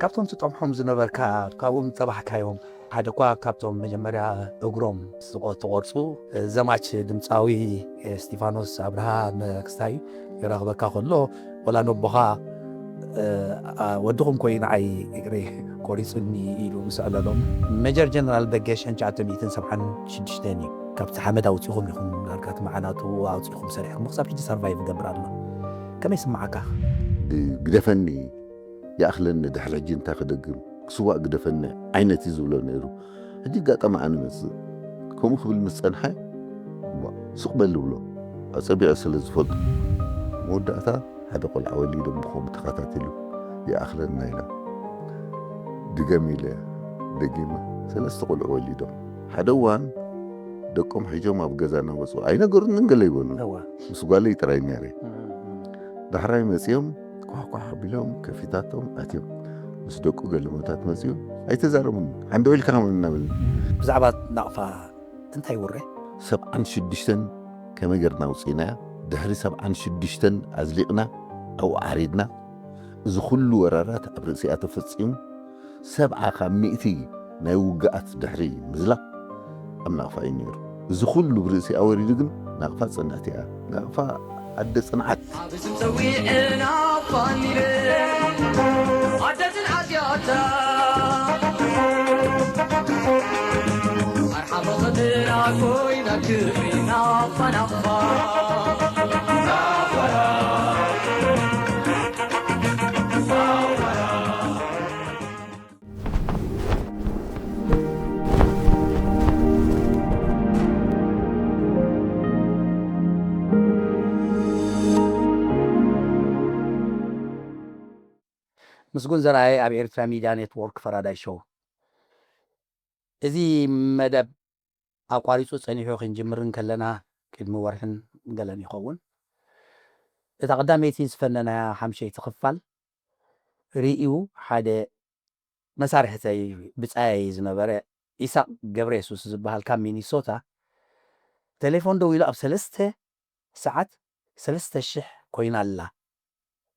ካብቶም ትጠምሖም ዝነበርካ፣ ካብኡ ዝጠባሕካዮም፣ ሓደ እኳ ካብቶም መጀመርያ እግሮም ዝቆ-፣ ተቆርጹ ዘማች ድምፃዊ እስጢፋኖስ ኣብርሃ መክስታይ ይረኽበካ ከሎ፣ ወላ ነቦኻ፣ እ፣ ኣ፣ ወድኹም ኮይኑ ንዓይ እግረይ ቆሪጹኒ ኢሉ ምስ ኣዕለሎም፣ ሜጀር ጀነራል በገ ሽሕን ትሽዓተ ሚእትን ሰብዓን ሽዱሽተን እዩ። ካብቲ ሓመድ ኣውጺኹም ኢኹም፣ ዳርጋ እቲ መዓናጡ ኣውጺኹም ሰሪሕኩም፣ ክሳብ ሕጂ ሰርቫይቭ ይገብር ኣሎ። ከመይ ይስምዓካ? ግደፈኒ፣ ይኣኽለኒ፣ ድሕሪ ሕጂ እንታይ ክደግም፣ ክስዋእ ግደፈኒ ዓይነት እዩ ዝብሎ ነይሩ። ሕጂ ኣጋጣሚ ኣነ መጽእ፣ ከምኡ ክብል ምስ ጸንሐ፣ እሞ ስቕ በል ይብሎ፣ ኣጸቢቐ ስለ ዝፈልጦ። መወዳእታ ሓደ ቆልዓ ወሊዶም ብኸምኡ ተኸታቲሉ ይኣኽለና ኢሎም። ድገም ኢለ ደጊመ፣ ሰለስተ ቆልዑ ወሊዶም። ሓደ እዋን ደቆም ሒዞም ኣብ ገዛና መጹ። ኣይነገሩንን ገለ ይበሉ። እዋ። ምስ ጓለይ ጥራይ ነይረ። እም፣ እም። ዳሕራይ መጺኦም ኳሕኳሕ ኣቢሎም ከፊታቶም ኣትዮም። ምስ ደቁ ገለመታት መጺኡ ኣይተዛረቡን። ሓንደው ኢልካ ከመን እናበለ። ብዛዕባ ናቕፋ እንታይ ውረ? ሰብዓን ሽዱሽተን ከመይ ጌርና ኣውጺእናያ? ድሕሪ ሰብዓን ሽዱሽተን ኣዝሊቕና፣ ኣብኡ ዓሪድና። እዚ ኩሉ ወራራት ኣብ ርእሲኣ ተፈጺሙ። ሰብዓ ካብ ሚእቲ ናይ ውግኣት ድሕሪ ምዝላቕ ኣብ ናቕፋ እዩ ነይሩ። እዚ ኩሉ ብርእሲኣ ወሪዱ ግን ናቕፋ ጽንዕቲ እያ። ናቕፋ ኣደ ጽንዓት። ኣብ ስም ጸዊዕና ፋኒለ ኣደ ጽንዓት ያታ ኣርሓ መኸተና ኮይና ክብሪ ናቕፋ ናቕፋ ናቕፋ። ምስጉን ዘርኣየ ኣብ ኤርትራ ሚድያ ኔትወርክ ፈራዳይ ሾው። እዚ መደብ ኣቋሪጹ ጸኒሑ ክንጅምር እንከለና ቅድሚ ወርሕን ገለን ይኸውን። እታ ቀዳመይቲ ዝፈነናያ ሓምሸይቲ ክፋል ርእዩ ሓደ መሳርሕተይ ብጻየይ ዝነበረ ኢሳቕ ገብረየሱስ ዝበሃል ካብ ሚኒሶታ ቴሌፎን ደዊሉ ኣብ ሰለስተ ሰዓት ሰለስተ ሽሕ ኮይና ኣላ።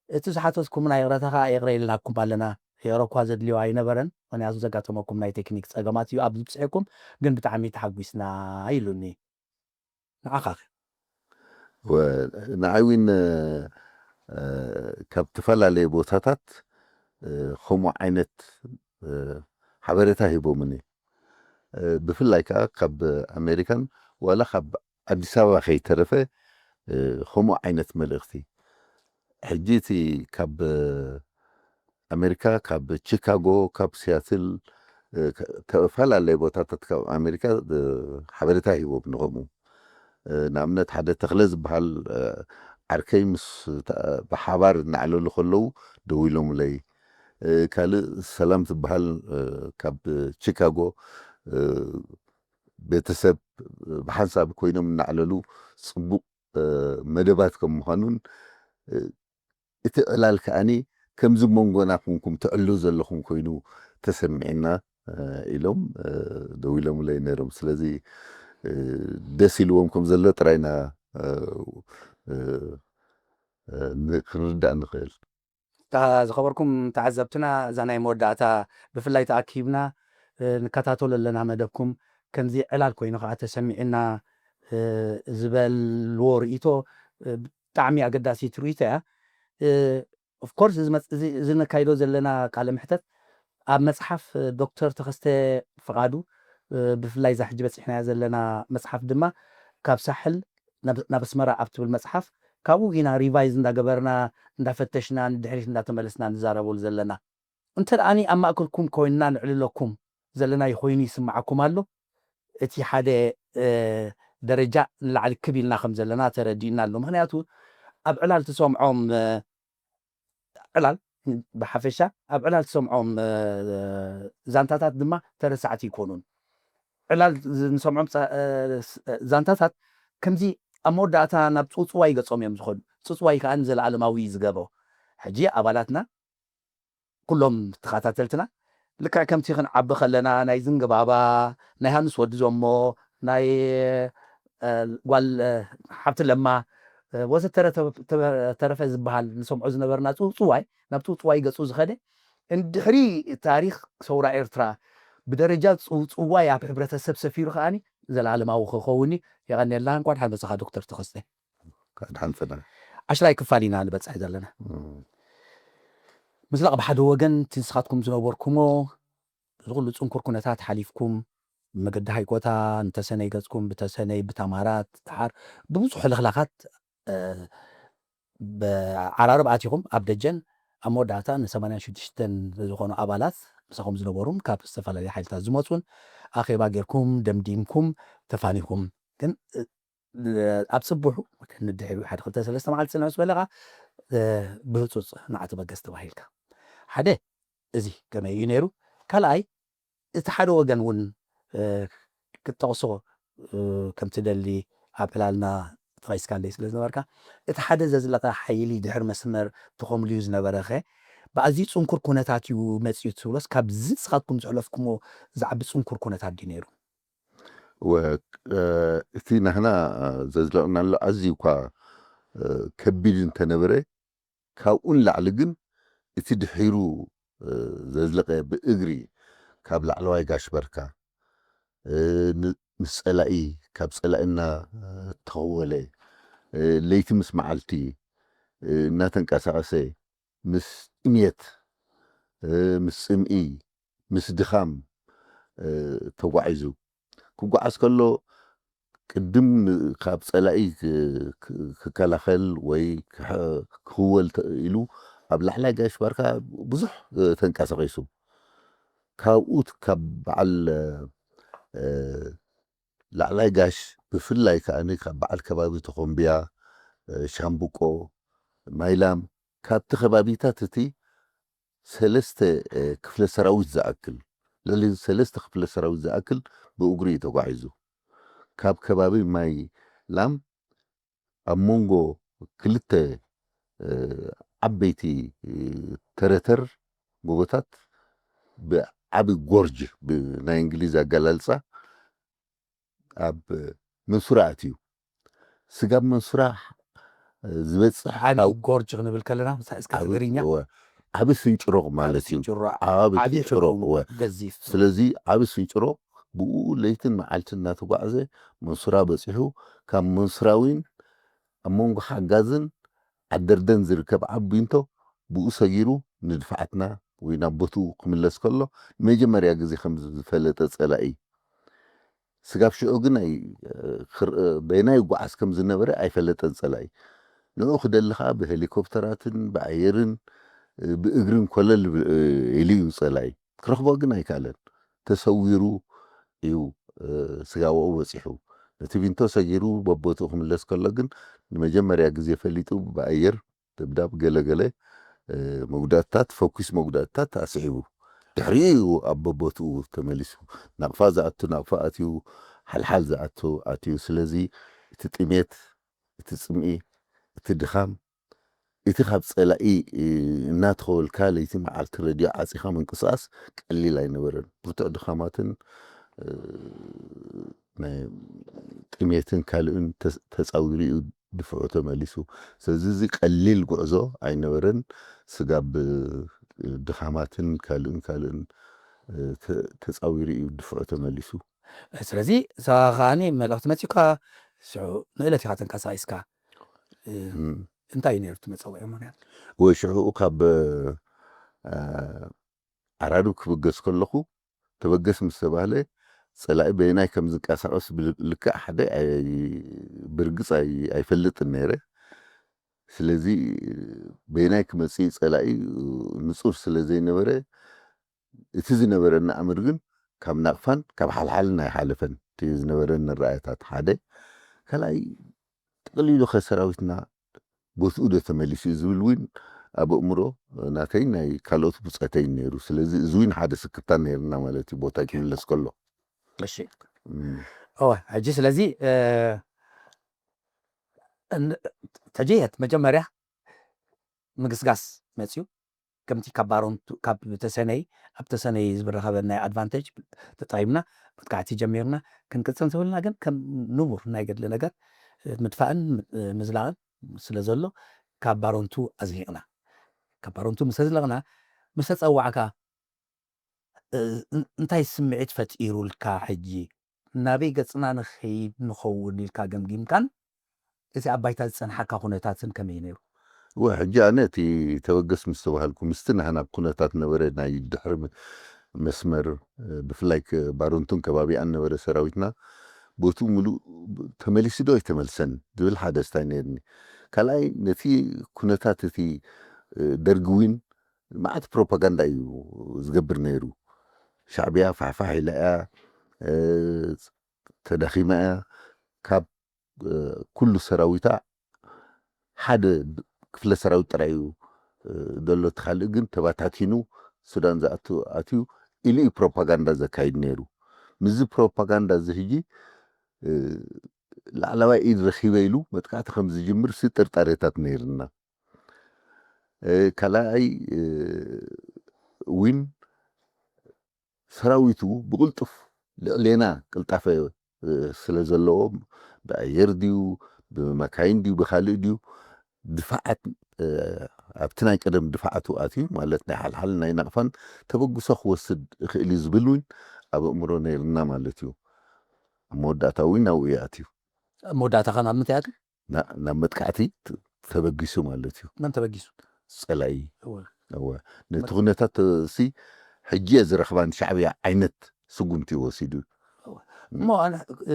እቲ ዝሓተትኩምና ይቕረታ ከኣ ይቕረ ኢልናኩም ኣለና። ይቕረ እኳ ዘድልዮ ኣይነበረን፣ ምኽንያቱ ዘጋጠመኩም ናይ ቴክኒክ ጸገማት እዩ ኣብ ዝብጽሐኩም፣ ግን ብጣዕሚ ተሓጒስና ኢሉኒ። ንዓኻ ከ? ወ-፣ ንዓይ እውን፣ እ፣ ካብ ዝተፈላለየ ቦታታት፣ እ፣ ከምኡ ዓይነት፣ እ፣ ሓበሬታ ሂቦምኒ። እ፣ ብፍላይ ከኣ ካብ ኣሜሪካን ዋላ ካብ ኣዲስ ኣበባ ከይተረፈ፣ እ፣ ከምኡ ዓይነት መልእኽቲ። ሕጂ እቲ ካብ ኣሜሪካ፣ ካብ ቺካጎ፣ ካብ ሲያትል፣ እ፣ ከ-፣ ተፈላለየ ቦታታት ካብ ኣሜሪካ፣ እ፣ ሓበሬታ ሂቦም ንኸምኡ። እ፣ ንኣብነት ሓደ ተኽለ ዝበሃል፣ እ፣ ዓርከይ ምስ ተ-፣ ብሓባር እናዕለሉ ከለዉ ደዊሎምለይ። እ፣ ካልእ ሰላም ትበሃል፣ እ፣ ካብ ቺካጎ፣ እ፣ ቤተሰብ ብሓንሳብ ኮይኖም እናዕለሉ ጽቡቕ፣ እ፣ መደባት ከም ምዃኑን፣ እ፣ እቲ ዕላል ከኣኒ ከምዚ መንጎና ኩንኩም ትዕሉ ዘለኹም ኮይኑ ተሰሚዕና፣ እ፣ ኢሎም፣ እ፣ ደዊሎምለይ ነይሮም። ስለዚ፣ እ፣ ደስ ኢልዎም ከም ዘሎ ጥራይና፣ እ፣ እ፣ እ፣ ን-፣ ክንርዳእ ንኽእል። እታ ዝኸበርኩም ተዓዘብትና፣ እዛ ናይ መወዳእታ ብፍላይ ተኣኪብና፣ እ፣ ንከታተሎ ኣለና መደብኩም። ከምዚ ዕላል ኮይኑ ከኣ ተሰሚዕና፣ እ፣ ዝበልዎ ርእይቶ፣ እ፣ ብጣዕሚ ኣገዳሲት ርእይቶ እያ። እ፣ ኦፍ ኮርስ እዚ መጽ-፣ እዚ፣ እዚ ነካይዶ ዘለና ቃለ መሕተት ኣብ መጽሓፍ ዶክተር ተኸስተ ፍቓዱ፣ እ፣ ብፍላይ እዛ ሕጂ በጺሕናያ ዘለና መጽሓፍ ድማ ካብ ሳሕል ናብ፣ ናብ ኣስመራ ኣብ ትብል መጽሓፍ፣ ካብኡ ኢና ሪቫይዝ እንዳገበርና፣ እንዳፈተሽና፣ ንድሕሪት እንዳተመለስና ንዛረበሉ ዘለና። እንተ ደኣኒ ኣብ ማእከልኩም ኮይንና ንዕልለኩም ዘለና ኮይኑ ይስምዓኩም ኣሎ፣ እቲ ሓደ፣ እ፣ ደረጃ ንላዕሊ ክብ ኢልና ከም ዘለና ተረዲእና ኣሎ። ምኽንያቱ ኣብ ዕላል ትሰምዖም፣ እ፣ ዕላል ብሓፈሻ ኣብ ዕላል ትሰምዖም፣ እ፣ ዛንታታት ድማ ተረሳዕቲ ኣይኮኑን። ዕላል ዝ-፣ ንሰምዖም ዛ-፣ እ፣ ስ-፣ እ፣ ዛንታታት ከምዚ ኣብ መወዳእታ ናብ ጽውጽዋይ ገጾም እዮም ዝኸዱ። ጽውጽዋይ ከኣ ንዘለኣለማዊ እዩ ዝገበ። ሕጂ ኣባላትና፣ ኩሎም ተኸታተልትና፣ ልክዕ ከምቲ ክንዓቢ ከለና ናይ ዝንግባባ፣ ናይ ሃንስ ወዲ ዞሞ፣ ናይ፣ እ፣ ጓል፣ እ፣ ሓብቲ ለማ፣ እ፣ ወዘተረፈ ዝበሃል ንሰምዖ ዝነበርና ጽውጽዋይ፣ ናብ ጽውጽዋይ ገጹ ዝኸደ፣ እንድሕሪ ታሪኽ ሰውራ ኤርትራ ብደረጃ ጽው- ጽዋይ ኣብ ሕብረተሰብ ሰፊሩ ከኣኒ ዘላለማዊ ክኸውን እዩ። የቐንየልና። እንኳን ሓመሰኻ ዶክተር ተኸስተ። ካድሓን ፈና ዓሽራይ ክፋል ኢና ንበጽሕ ዘለና። ምስላቕ ብሓደ ወገን እቲ ንስኻትኩም ዝነበርኩሞ እዚ ኩሉ ጽንኩር ኩነታት ሓሊፍኩም መገዲ ሃይቆታ ንተሰነይ ገጽኩም ብተሰነይ ብታማራት ድሓር ብብዙሕ ልኽላኻት ብዓራርብ ኣቲኹም ኣብ ደጀን ኣብ መወዳእታ ንሰማንያን ሽዱሽተን ዝኾኑ ኣባላት ምሳኹም ዝነበሩን ካብ ዝተፈላለዩ ሓይልታት ዝመፁን ኣኼባ ጌርኩም ደምዲምኩም ተፋኒኹም። ግን ኣብ ጽቡሑ ንድሕሪ ሓደ ክልተ ሰለስተ መዓልቲ ጽንሕ ምስ በለኻ ብህጹጽ ንዓቲ በገስ ተባሂልካ ሓደ እዚ ከመይ እዩ ነይሩ? ካልኣይ እቲ ሓደ ወገን እውን ክትጠቕሶ ከምትደሊ ኣብ ዕላልና ተቐይስካለይ ስለ ዝነበርካ እቲ ሓደ ዘዝለቐ ሓይሊ ድሕር መስመር ተኾምልዩ ዝነበረ ኸ ብኣዝዩ ጽንኩር ኩነታት እዩ መፅዩ ትብሎስ ካብዚ ንስኻትኩም ዘሕለፍኩሞ ዝዓቢ ጽንኩር ኩነታት ድዩ ነይሩ? እቲ ናህና ዘዝለቕናሉ ኣዝዩ እኳ ከቢድ እንተነበረ ካብኡ ንላዕሊ ግን እቲ ድሒሩ ዘዝለቐ ብእግሪ ካብ ላዕለዋይ ጋሽ በርካ ምስ ፀላኢ ካብ ፀላኢ እናተኸወለ ለይቲ ምስ መዓልቲ እናተንቀሳቐሰ ምስ ጥምየት ምስ ፅምኢ ምስ ድኻም ተጓዒዙ ክጓዓዝ ከሎ ቅድም ካብ ፀላኢ ክከላኸል ወይ ክህወል ኢሉ ኣብ ላዕላይ ጋሽ ባርካ ብዙሕ ተንቀሳቒሱ ካብኡ ካብ በዓል ላዕላይ ጋሽ ብፍላይ ከዓ ካብ በዓል ከባቢ ተኾምብያ ሻምብቆ ማይላም ካብቲ ከባቢታት እቲ ሰለስተ ክፍለ ሰራዊት ዝኣክል ልዕሊ ሰለስተ ክፍለ ሰራዊት ዝኣክል ብእግሩ እዩ ተጓዒዙ ካብ ከባቢ ማይ ላም ኣብ መንጎ ክልተ ዓበይቲ ተረተር ጎቦታት ብዓቢ ጎርጅ ብናይ እንግሊዝ ኣገላልፃ ኣብ መንሱራ ኣትዩ ስጋብ መንሱራ ዝበፅሕ ዓቢ ጎርጅ ክንብል ከለና እስከ ትግርኛ ዓቢ ስንጭሮቕ ማለት እዩ ስንጭሮ ዓቢ ዓቢ ስንጭሮቕ ትርጉም እወ ገዚፍ ስለዚ ዓቢ ስንጭሮቕ ብኡ ለይትን መዓልትን እናተጓዕዘ መንሱራ በፂሑ ካብ መንሱራ እውን ኣብ መንጎ ሓጋዝን ዓደርደን ዝርከብ ዓቢ እንቶ ብኡ ሰጊሩ ንድፍዓትና ወይ ናብ ቦትኡ ክምለስ ከሎ ንመጀመርያ ግዜ ከም ዝፈለጠ ፀላኢ ስጋብ ሽዑ ግን ኣይ- ክር- በየናይ ይጓዓዝ ከም ዝነበረ ኣይፈለጠን ፀላኢ ንኡ ክደሊ ከዓ ብሄሊኮፕተራትን ብኣየርን ብእግርን ኮለል ኢሉ እዩ ፀላኢ ክረኽቦ ግን ኣይከኣለን ተሰዊሩ እዩ ስጋብኡ በፂሑ ነቲ ቪንቶ ሰጊሩ በቦትኡ ክምለስ ከሎ ግን ንመጀመርያ ግዜ ፈሊጡ ብኣየር ደብዳብ ገለገለ መጉዳእታት ፈኩስ መጉዳእታት ኣስዒቡ ድሕሪኡ እዩ ኣብ በቦትኡ ተመሊሱ ናቕፋ ዝኣቱ ናቕፋ ኣትዩ ሓልሓል ዝኣቱ ኣትዩ ስለዚ እቲ ጥሜት እቲ ፅምኢ እቲ ድኻም እቲ ካብ ፀላኢ እናተኸወልካ ለይቲ መዓልቲ ረድዮ ዓፂኻ ምንቅስቃስ ቀሊል ኣይነበረን ብርቱዕ ድኻማትን ጥሜትን ካልእን ተፃዊሩ እዩ ድፍዑ ተመሊሱ ስለዚ እዚ ቀሊል ጉዕዞ ኣይነበረን ስጋብ ድኻማትን ካልእን ካልእን ተፃዊሩ እዩ ድፍዑ ተመሊሱ ስለዚ እሳ ከዓኒ መልእኽቲ መፂኡካ ሽዑ ንእለት ኢኻ ተንቀሳቂስካ እንታይ እዩ ነይሩ እቲ መፀውዒ ምክንያት ወይ ሽዑ ካብ ዓራርብ ክብገስ ከለኹ ተበገስ ምስ ተባህለ ፀላኢ በየናይ ከም ዝንቀሳቀስ ልክዕ ሓደ ብርግፅ ኣይፈልጥን ነይረ ስለዚ በየናይ ክመፅእ ፀላኢ ንፁር ስለ ዘይነበረ እቲ ዝነበረና ኣምር ግን ካብ ናቕፋን ካብ ሓልሓልን ኣይሓለፈን እቲ ዝነበረኒ ራእያታት ሓደ ካልኣይ ጠቕሊሉ ከ ሰራዊትና ቦትኡ ዶ ተመሊሱ እዩ ዝብል እውን ኣብ ኣእምሮ ናተይ ናይ ካልኦት ብፀተይን ነይሩ ስለዚ እዚ እውን ሓደ ስክፍታ ነይርና ማለት እዩ ቦታ ክምለስ ከሎ እሺ እወ ሕጂ ስለዚ ተጀየት መጀመርያ ምግስጋስ መፅዩ ከምቲ ካብ ባሮንቱ ካብ ተሰነይ ኣብ ተሰነይ ዝረኸበ ናይ ኣድቫንቴጅ ተጠቂምና መጥቃዕቲ ጀሚርና ክንቅፅል እንተበልና ግን ከም ንቡር ናይ ገድሊ ነገር ምጥፋእን ምዝላቕን ስለ ዘሎ ካብ ባሮንቱ ኣዝሊቕና ካብ ባሮንቱ ምስ ኣዝለቕና ምስ ተጸዋዕካ እንታይ ስምዒት ፈጢሩልካ? ሕጂ ናበይ ገጽና ንኸይድ ንኸውን ኢልካ ገምጊምካን እቲ ኣብ ባይታ ዝጸንሓካ ኩነታትን ከመይ ነይሩ? ወ ሕጂ ኣነ እቲ ተበገስ ምስ ተባሃልኩ ምስቲ ናህና ኩነታት ነበረ ናይ ድሕሪ መስመር ብፍላይ ባሮንቱን ከባቢኣን ነበረ ሰራዊትና ቦቱ ምሉእ ተመሊሱ ዶ ኣይተመልሰን ዝብል ሓደ ስታይ ነርኒ። ካልኣይ ነቲ ኩነታት እቲ ደርጊ ዊን መዓት ፕሮፓጋንዳ እዩ ዝገብር ነይሩ። ሻዕብያ ፋሕፋሕ ኢላ እያ፣ ተዳኺማ እያ፣ ካብ ኩሉ ሰራዊታ ሓደ ክፍለ ሰራዊት ጥራይ እዩ ዘሎ፣ እቲ ካልእ ግን ተባታቲኑ ሱዳን ዝኣቱ ኣትዩ ኢሉ እዩ ፕሮፓጋንዳ ዘካይድ ነይሩ። ምስዚ ፕሮፓጋንዳ እዚ ሕጂ ላዕለዋይ ኢድ ረኺበ ኢሉ መጥቃዕቲ ከም ዝጅምር ሲ ጥርጣሬታት ነይርና። ካልኣይ ዊን ሰራዊቱ ብቕልጡፍ ልዕሌና ቅልጣፈ ስለ ዘለዎ ብኣየር ድዩ ብመካይን ድዩ ብካልእ ድዩ ድፋዓት ኣብቲ ናይ ቀደም ድፋዓቱ ኣትዩ ማለት ናይ ሓልሓል ናይ ናቕፋን ተበግሶ ክወስድ ይኽእል እዩ ዝብል እውን ኣብ ኣእምሮ ነይርና ማለት እዩ። ኣብ መወዳእታ እውን ናብኡ እዩ ኣትዩ። ኣብ መወዳእታ ከ ናብ ምንታይ ኣትዩ? ናብ መጥቃዕቲ ተበጊሱ ማለት እዩ። መን ተበጊሱ? ጸላኢ። እወ ነቲ ኩነታት ሲ ሕጂ እየ ዝረኽባን ሻዕብያ ዓይነት ስጉምቲ ወሲዱ። እሞ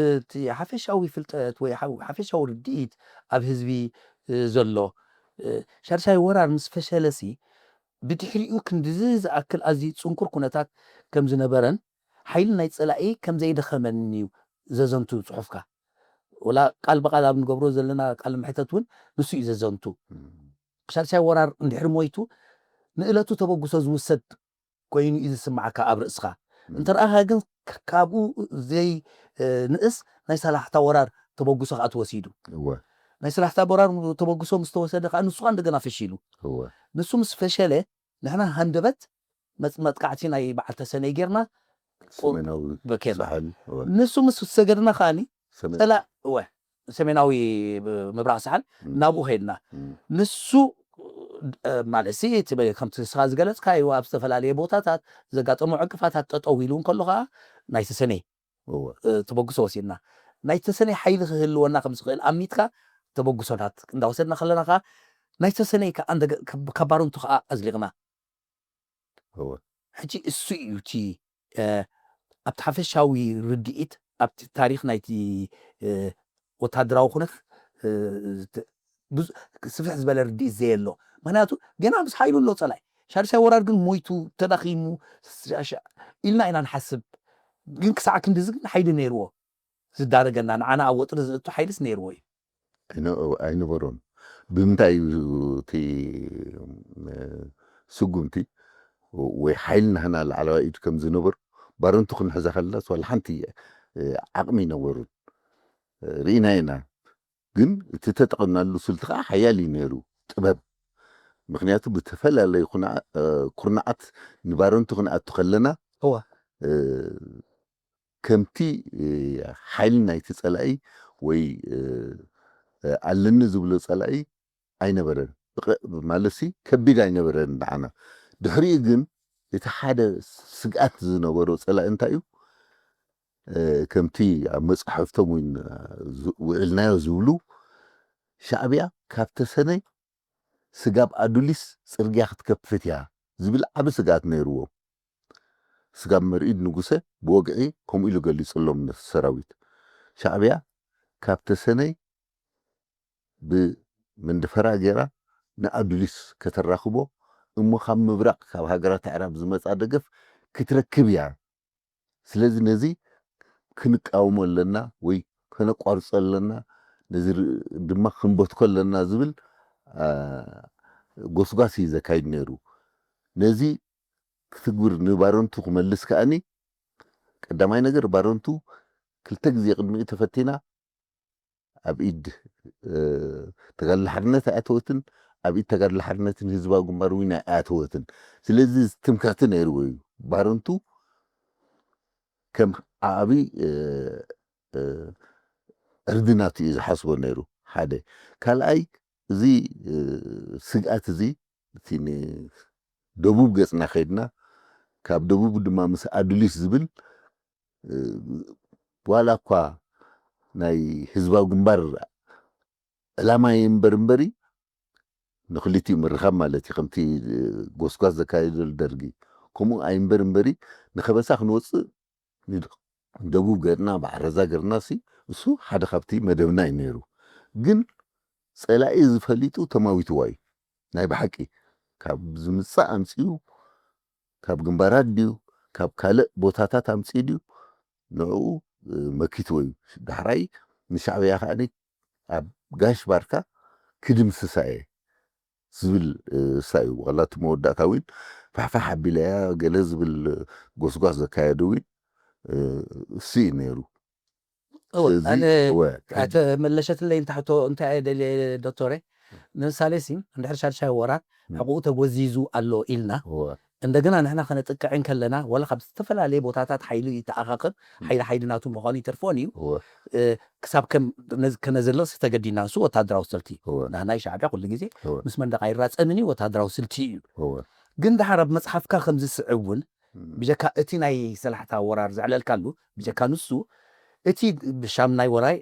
እቲ ሓፈሻዊ ፍልጠት ወይ ሓፈሻዊ ርድኢት ኣብ ህዝቢ ዘሎ ሻድሻይ ወራር ምስ ፈሸለ ሲ ብድሕሪኡ ክንድዚ ዝኣክል ኣዝዩ ጽንኩር ኩነታት ከም ዝነበረን ሓይሊ ናይ ጸላኢ ከም ዘይደኸመን እዩ ዘዘንቱ ጽሑፍካ። ወላ ቃል ብቃል ኣብ ንገብሮ ዘለና ቃል ምሕተት እውን ንሱ እዩ ዘዘንቱ። ሻድሻይ ወራር እንድሕር ሞይቱ ንእለቱ ተበግሶ ዝውሰድ ኮይኑ እዩ ዝስማዓካ ኣብ ርእስኻ። እንተ ረኣኻ ግን ካብኡ ዘይንእስ ናይ ሰላሕታ ወራር ተበግሶ ከዓ ተወሲዱ። ናይ ሰላሕታ ወራር ተበግሶ ምስ ተወሰደ ከዓ ንሱ ከዓ እንደገና ፈሺሉ። ንሱ ምስ ፈሸለ ንሕና ሃንደበት መጥቃዕቲ ናይ በዓል ተሰነይ ጌርና በኬና። ንሱ ምስ ሰገድና ከዓኒ ጸላ እወ ሰሜናዊ ምብራቕ ሳሕል ናብኡ ከይድና። ንሱ ማለት ሲ ከምቲ ንስኻ ዝገለጽካዮ ኣብ ዝተፈላለየ ቦታታት ዘጋጠሙ ዕንቅፋታት ጠጠው ኢሉ እንከሎ ከዓ ናይ ተሰነይ ተበግሶ ወሲድና። ናይ ተሰነይ ሓይሊ ክህልወና ከም ዝኽእል ኣሚትካ ተበግሶታት እንዳወሰድና ከለና ከዓ ናይ ተሰነይ ከዓ ካብ ባረንቱ ከዓ ኣዝሊቕና። ሕጂ እሱ እዩ እቲ ኣብቲ ሓፈሻዊ ርድኢት ኣብቲ ታሪኽ ናይቲ ወታደራዊ ኩነት ስፍሕ ዝበለ ርድኢት ዘየሎ። ምክንያቱ ገና ምስ ሓይሉ ኣሎ ጸላይ ሻድሻይ ወራር ግን ሞይቱ ተዳኺሙ ኢልና ኢና ንሓስብ። ግን ክሳዕ ክንድዚ ግን ሓይሊ ነይርዎ ዝዳረገና ንዓና ኣብ ወጥሪ ዝእቱ ሓይልስ ነይርዎ እዩ። ኣይነበሮን። ብምንታይ እዩ እቲ ስጉምቲ ወይ ሓይሊ ናህና ላዕለዋይ ኢድ ከም ዝነበር ባረንቱ ክንሕዛ ከለናስ ዋላ ሓንቲ ዓቕሚ ኣይነበሩን ርኢና ኢና። ግን እቲ ተጠቐምናሉ ስልቲ ከዓ ሓያል እዩ ነይሩ ጥበብ። ምክንያቱ ብተፈላለዩ ኩርናዓት ንባረንቱ ክንኣቱ ከለና ከምቲ ሓይሊ ናይቲ ጸላኢ ወይ ኣለኒ ዝብሎ ጸላኢ ኣይነበረን። ማለትሲ ከቢድ ኣይነበረን ንዓና። ድሕሪኡ ግን እቲ ሓደ ስግኣት ዝነበሮ ጸላኢ እንታይ እዩ? ከምቲ ኣብ መጻሕፍቶም እውን ውዕልናዮ ዝብሉ ሻዕብያ ካብ ተሰነይ ስጋብ ኣዱሊስ ጽርግያ ክትከፍት እያ ዝብል ዓቢ ስግኣት ነይርዎም። ስጋብ መርኢድ ንጉሰ ብወግዒ ከምኡ ኢሉ ገሊጹሎም ነቲ ሰራዊት። ሻዕብያ ካብ ተሰነይ ብመንደፈራ ገይራ ንኣዱሊስ ከተራኽቦ እሞ ካብ ምብራቕ ካብ ሃገራት ኣዕራብ ዝመጻ ደገፍ ክትረክብ እያ። ስለዚ ነዚ ክንቃወሞ ኣለና ወይ ከነቋርጾ ኣለና፣ ነዚ ድማ ክንበትኮ ኣለና ዝብል ጎስጓስ እዩ ዘካይድ ነይሩ። ነዚ ክትግብር ንባረንቱ ክመልስ ከኣኒ ቀዳማይ ነገር ባረንቱ ክልተ ግዜ ቅድሚኡ ተፈቲና ኣብ ኢድ ተጋድሎ ሓርነት ኣይኣተወትን፣ ኣብ ኢድ ተጋድሎ ሓርነትን ህዝባዊ ግንባር እውን ኣይኣተወትን። ስለዚ ትምክሕቲ ነይርዎ እዩ። ባረንቱ ከም ዓቢ ዕርድናቱ እዩ ዝሓስቦ ነይሩ። ሓደ ካልኣይ እዚ ስግኣት እዚ እቲ ደቡብ ገጽና ከይድና፣ ካብ ደቡብ ድማ ምስ ኣዱሊስ ዝብል፣ እ፣ ዋላ እኳ ናይ ህዝባዊ ግንባር ዕላማ እምበር እምበሪ፣ ንክልቲኡ ምርኻብ ማለት እዩ። ከምቲ፣ እ፣ ጎስጓስ ዘካየደሉ ደርጊ፣ ከምኡ ኣይምበር እምበሪ፣ ንኸበሳ ክንወጽእ ንድ-፣ ደቡብ ገርና፣ ባዕረዛ ገርና ሲ፣ እሱ ሓደ ካብቲ መደብና እዩ ነይሩ። ግን ጸላኢ ዝፈሊጡ ተማዊትዋ እዩ። ናይ ብሓቂ ካብ ዝምጻእ ኣምጺኡ፣ ካብ ግንባራት ድዩ፣ ካብ ካልእ ቦታታት ኣምጺኡ ድዩ፣ ንዕኡ፣ እ፣ መኪትዎ እዩ። ዳሕራይ ንሻዕብያ ከኣ ኣብ ጋሽ ባርካ ክድምስሳ እየ ዝብል፣ እ፣ እሳ እዩ። ዋላ እቲ መወዳእታ እውን ፋሕፋሕ ኣቢለያ ገለ ዝብል ጎስጓስ ዘካየዱ እውን፣ እ፣ እሱ እዩ ነይሩ። እወ፣ ስለዚ፣ ኣነ እወ፣ ኣተ መለሸትለይ እንተ ሕቶ እንታይ እየ ደልየ ዶክተረ? ንምሳሌ ሲ፣ እንድሕር ሻድሻይ ወራር ም። ሕቁኡ ተጎዚዙ ኣሎ ኢልና፣ እወ፣ እንደገና ንሕና ከነጥቅዕ እንከለና፣ ወላ ካብ ዝተፈላለየ ቦታታት ሓይሊ ይተኣኻኸብ፣ ም። ሓይሊ ሓይሊ ናቱ ምዃኑ ይተርፎን እዩ። እወ። እ፣ ክሳብ ከም ነዝ-፣ ከነዘለስ ተገዲና፣ ንሱ ወታደራዊ ስልቲ እዩ። እወ። ንሕና ሻዕብያ ኩሉ ግዜ እወ። ምስ መንደቕ ኣይራጸምን እዩ፣ ወታደራዊ ስልቲ እዩ። እወ። ግን ደሓር ኣብ መጽሓፍካ ከም ዝስዕብ እውን፣ ም። ብጀካ እቲ ናይ ሰላሕታ ወራር ዘዕለልካሉ፣ ብጀካ ንሱ፣ እቲ ብሻምናይ ወራይ